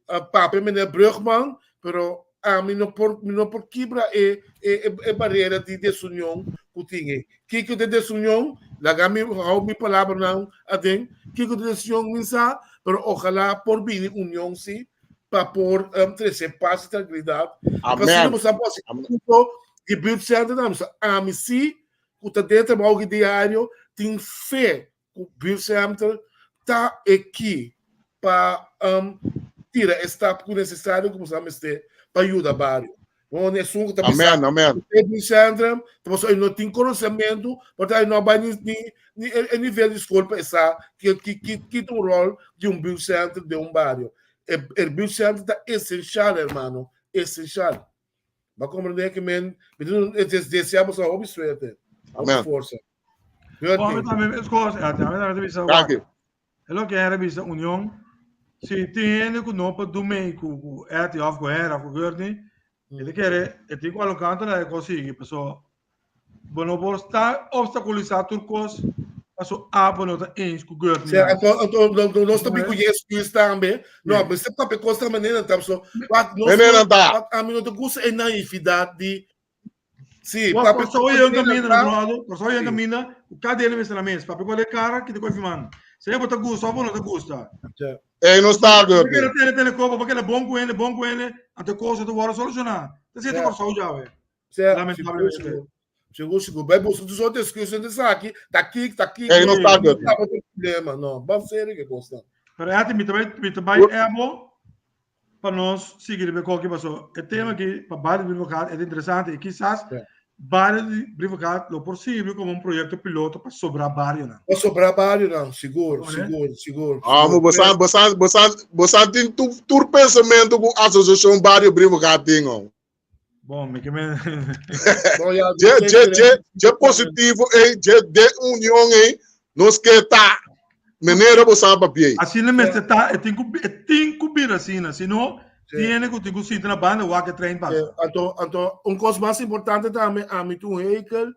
uh, papia meneer Brugman, pero ami no por, mi no por kibra e, e, e, e barera di desunion ku tin ei. Kiko de desunion? Laga mi hou mi palabranan aden. Kiko de desunion mi sa? Pero ojalá por bini union sí pa por um, trese paz y tranquilidad. Amén. Pasobra bo sa punto di buurtcenter dan ami sí ku ta den trabou diario tin fe ku buurtcenter ta eki pa um, tira e stap ku necesario ku bo mester pa yuda bario. Bon, esun ku ta bisa. Amén, amén. E buurtcentrum, ta pasobra no tin conocimiento, porque no bai ni ni ni e nivel di school pa esa ki ki ki ki un rol di un buurtcentrum den un bario. E e buurtcentrum ta esencial, hermano, esencial. Ba comprende que men, mi tin desea boso hopi suerte. Hopi Amén. forsa. Bom, ami tambe meskos, ami tambe ta bisa, Dank u. E loke hende bisa union, si tin hende ku no por dumei ku ku Etty òf ku Henry òf ku Gertney, e ta kere e tin ku aloká ta laga e kos sigui paso bo no por sta obstakulisá tur kos paso abo no ta eens ku Gertney. Sea, anto, anto, no, no, nos ta bin ku Jesus tambe. No, mester papia kos ta manera ta so. Wak, nos, Manera ta. wak, ami no ta gusta e naividad di Sí, Wa papi Kòrsou i un kaminda, ta. Ronaldo. Kòrsou i un Sí. kaminda, ku kada hende mester na mes. Papia ku e kara, kita ku e fiman. Sea bo ta gusta òf bo no ta gusta. Ja. Ei no sta Bo Gertie. keda tene tene kos, bo keda bon ku hende, bon ku hende, anto e kos ta wòrdu solushoná. Ta siete Ja. Kòrsou djawe. Sea, sigur, Lamentablemente. sigur. Sigur, sigur. Bai busca tur soort excuses den esaki. Ta kik, ta kik. Ei no sta Gertie. No tin problema, no. Ban serio ke kosnan. Pero Eti, mi ta bai, mi ta bai ebo pa nos sigui riba e koki paso e tema aki pa Barrio di Brievengat e ta interesante i kisas Barrio di Brievengat lo por sirbi komo un proyekto piloto pa sobrá barionan. Pa sobrá barionan, sigur, sigur, sigur. Ah, mo bosan, bosan, bosan, bosan tin tur, tur pensamentu ku Asosiashon Barrio Brievengat tin, oh. Bon, mi ke men. Bon, ya, Dje, dje, dje, dje positivo ei, dje de union ei, nos ke ta. Menera bo sa papia ei. Asina mester ta, e tin ku e tin ku bira asina, si no, Sí. tiene ku tin ku sinta na banda wak e trein pasa. Eh, anto, anto, un kos mas importante tambe, ami tin un hekel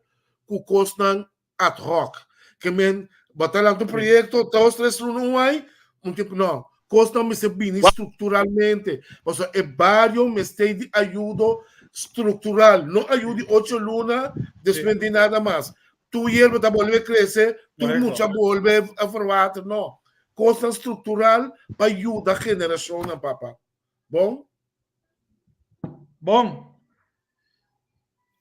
ku kosnan ad hoc. Ke men, bo ta lanta un proyecto, dos, tres luna, un ai, un tipo, no. Kosnan mester bini structuralmente. Pasobra e bario mester di ayudo structural, no ayudo di ocho luna, despues di nada mas. Tur yerba ta bolbe crece, tur Correcto. mucha bolbe a verwater, no. Kosnan structural pa yuda generacionnan, papa. Bon? Bon.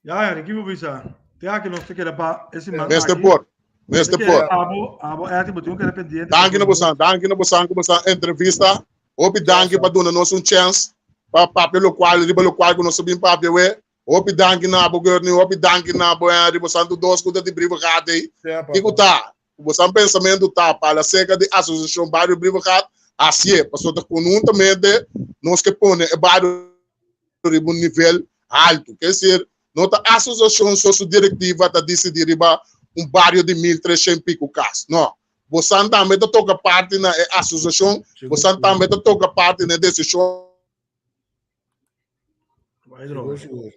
Ya, Henry, ki bo bisa? Te aki nos te keda pa e siman Mester aki. por. Mester Te kere por. abo, abo Eti, bo tin un keda pendiente. Danki na bosan, danki na bosan ku bosan entrevista. Hopi danki pa duna nos un chance pa papia lokual riba lokual ku nos a bin papia we. Hopi danki na bo Gurney, hopi danki na bo Henry, bosan tur dos ku ta di Brievengat ei. Kiko ta? Ku bosan pensamentu ta pa la seka di Asosiashon Bario Brievengat? Hasié, pasobra ta konhuntamente nos ke pone e bario riba un nivel haltu. Ke esir, no ta asosiashon so su direktiva ta disidí riba un bario di 1300 piku kas. No. Bosan tambe ta toka parti na e asosiashon, bosan tambe ta toka parti na e desishon. Sigur, sigur.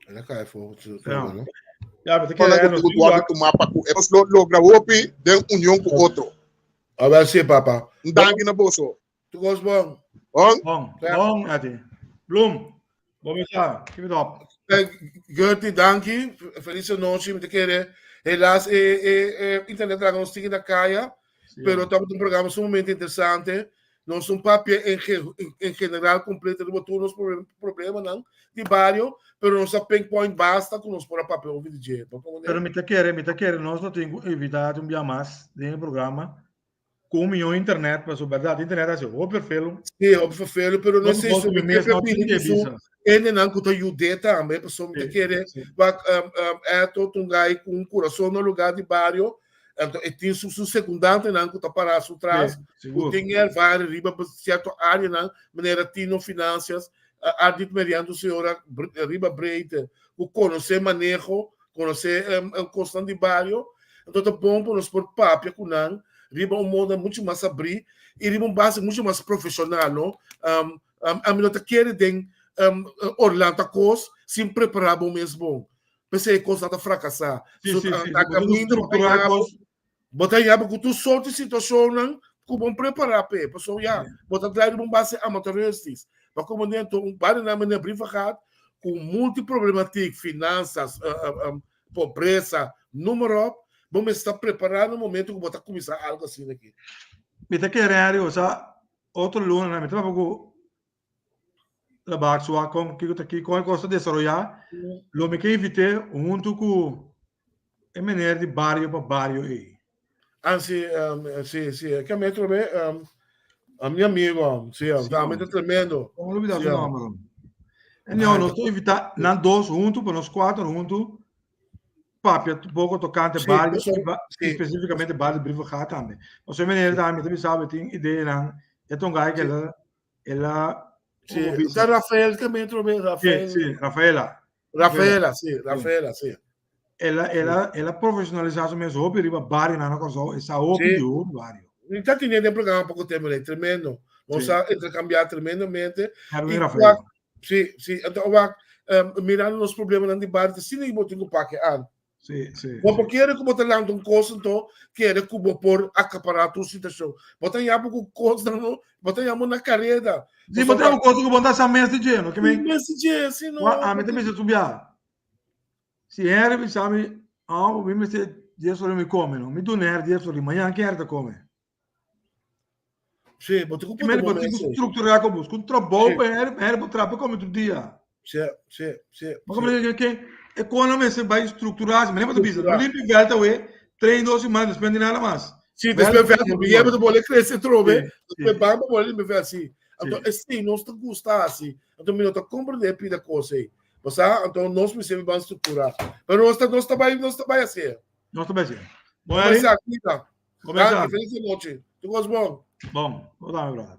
El a kai for Ja. no? Ja, maar te Kona kere ku nos tin ku wòrdu tumá pa ku nos lo logra hopi den union ku otro. A ver si, papa. Un danki na boso. Tu kos bon. Bon? Bon, Ja. bon, Eti. Bloem, bon bisa, keep it up. Eh, Gertie, danki. Feliz nochi. Mi te kere. Helaas, e, e, e internet laga nos tiki na kaya. Sí. Pero tabata un programa sumamente interesante. Nos un papia en, ge- en, en general completo riba tur nos problem, problemanan di bario, pero nos a pinpoint basta ku nos por a papia over di dje. Bo comprende? Pero mi ta kere, mi ta kere, nos no tin ku evita un bia mas den e programa ku un mion internet, pasobra bèrdat internet a hasi hopi ferfelu. Sí, hopi ferfelu, pero no Hopi sé kos si ku mi mi mes ke no tin pidi ke su bisa. hendenan ku ta yud'é tambe, pasobra mi ta Sí, kere sí. wak Eto ta un gai ku un kurason na lugá di bario, anto e tin su su sekundantenan ku ta pará su tras, Sí, ku sigur. tin ervaring riba sierto áreanan, manera Tino Finansias, Ardit Merian tu señora riba breedte, ku konosé maneho, konosé kosnan di bario, anto ta bon pa nos por papia ku nan riba un moda muchu mas abrí i riba un base muchu mas profeshonal, no? Ami no ta kere den orlanta kos sin prepará bo mes bon. P'esei e kosnan ta frakasá. Sí, So, sí, sí. ta Bo tin ku kaminda bo ta strukturá yaba, kos. bo ta yaba ku tur sorti situashonnan ku bon prepará p'e. Pasobra ya, bo ta trae riba un base amateuristisch. Pa komo den anto un par di nan mester brievengat ku multiproblematik, finansas, pobresa, noem maar op. Bo mester ta prepará na momento ku bo ta kuminsá algu asina aki. Mi ta kere Henry, osea otro luna mi ta papia ku Labak su wak kon kiko ta kon e kos ta desaroyá. Lo mi ke invit'é huntu ku e meneer di bario pa bario ei. Ah, si, um, si, si, e ke metro be, um, a mi amigo, si, um, tambe ta tremendo. Kon lo bida su nomber? Anyhow, nos ta invitá nan dos huntu, pa nos kuater huntu papia un poco tocante Sí, bario eso, y ba- sí. específicamente bario Brievengat tambe. O sea, meneer tambe también sabe tin ideanan. E tongai que ela ela Sí, como bisa? está Rafael también, otro vez, Sí, Rafael. sí, Rafaela. Rafaela, sí, Rafaela, sí. Ela ela ela profesionalizar su mes hopi riba bario na Kòrsou, esa hopi Sí. di hopi bario. Ni está teniendo un programa poco tiempo, es tremendo. Vamos Sí. a intercambiar tremendamente. Herwin Y Rafaela. Sí, sí. Anto, wak, mirando nos problemanan di bario, asina bo tin ku pake an. Sí, sí. Bo por kere ku bo ta lanta un kos, anto kere ku bo por akapará tur situashon. Bo ta yama ku kosnan, no? Bo ta yama na kareda. Sí, bo ta yama kos ku bo ta sa mes di dje, no? Ke men, Mes di dje, sí, no. Wa, ami ta bisa tur bia. Si Henry bisa mi, ah, mi mester dies ora mi kome, no? Mi duna Henry dies ora, mañan ke Henry ta kome? Sí, bo tin ku Primeiro, pone bo tin ku momento. structurar com busca um trabalho Sí. para ele, para ele botar para comer todo dia. Sí, sí, sí. Mas como que que economia se vai estruturar, mas nem para bisa, Estruturar. limpa e volta we, três, duas semanas, depois de nada mais. Sí, después Velta, velta, porque bo bole crece trobe, Sí, después sí. bamba bole limpa velta, sí. Anto, Sí. esei nos ta gusta así. Anto, mi no ta comprende pida cosa aí. Bo sa, anto nos mi sempre ban estructurar. Pero nos ta, nos ta bai, nos ta bai así. Nos ta bai así. Bom, Começa Eric. aqui, tá? Começa. Danki, feliz nochi. Tur kos bon. Bon, bo tambe, brother.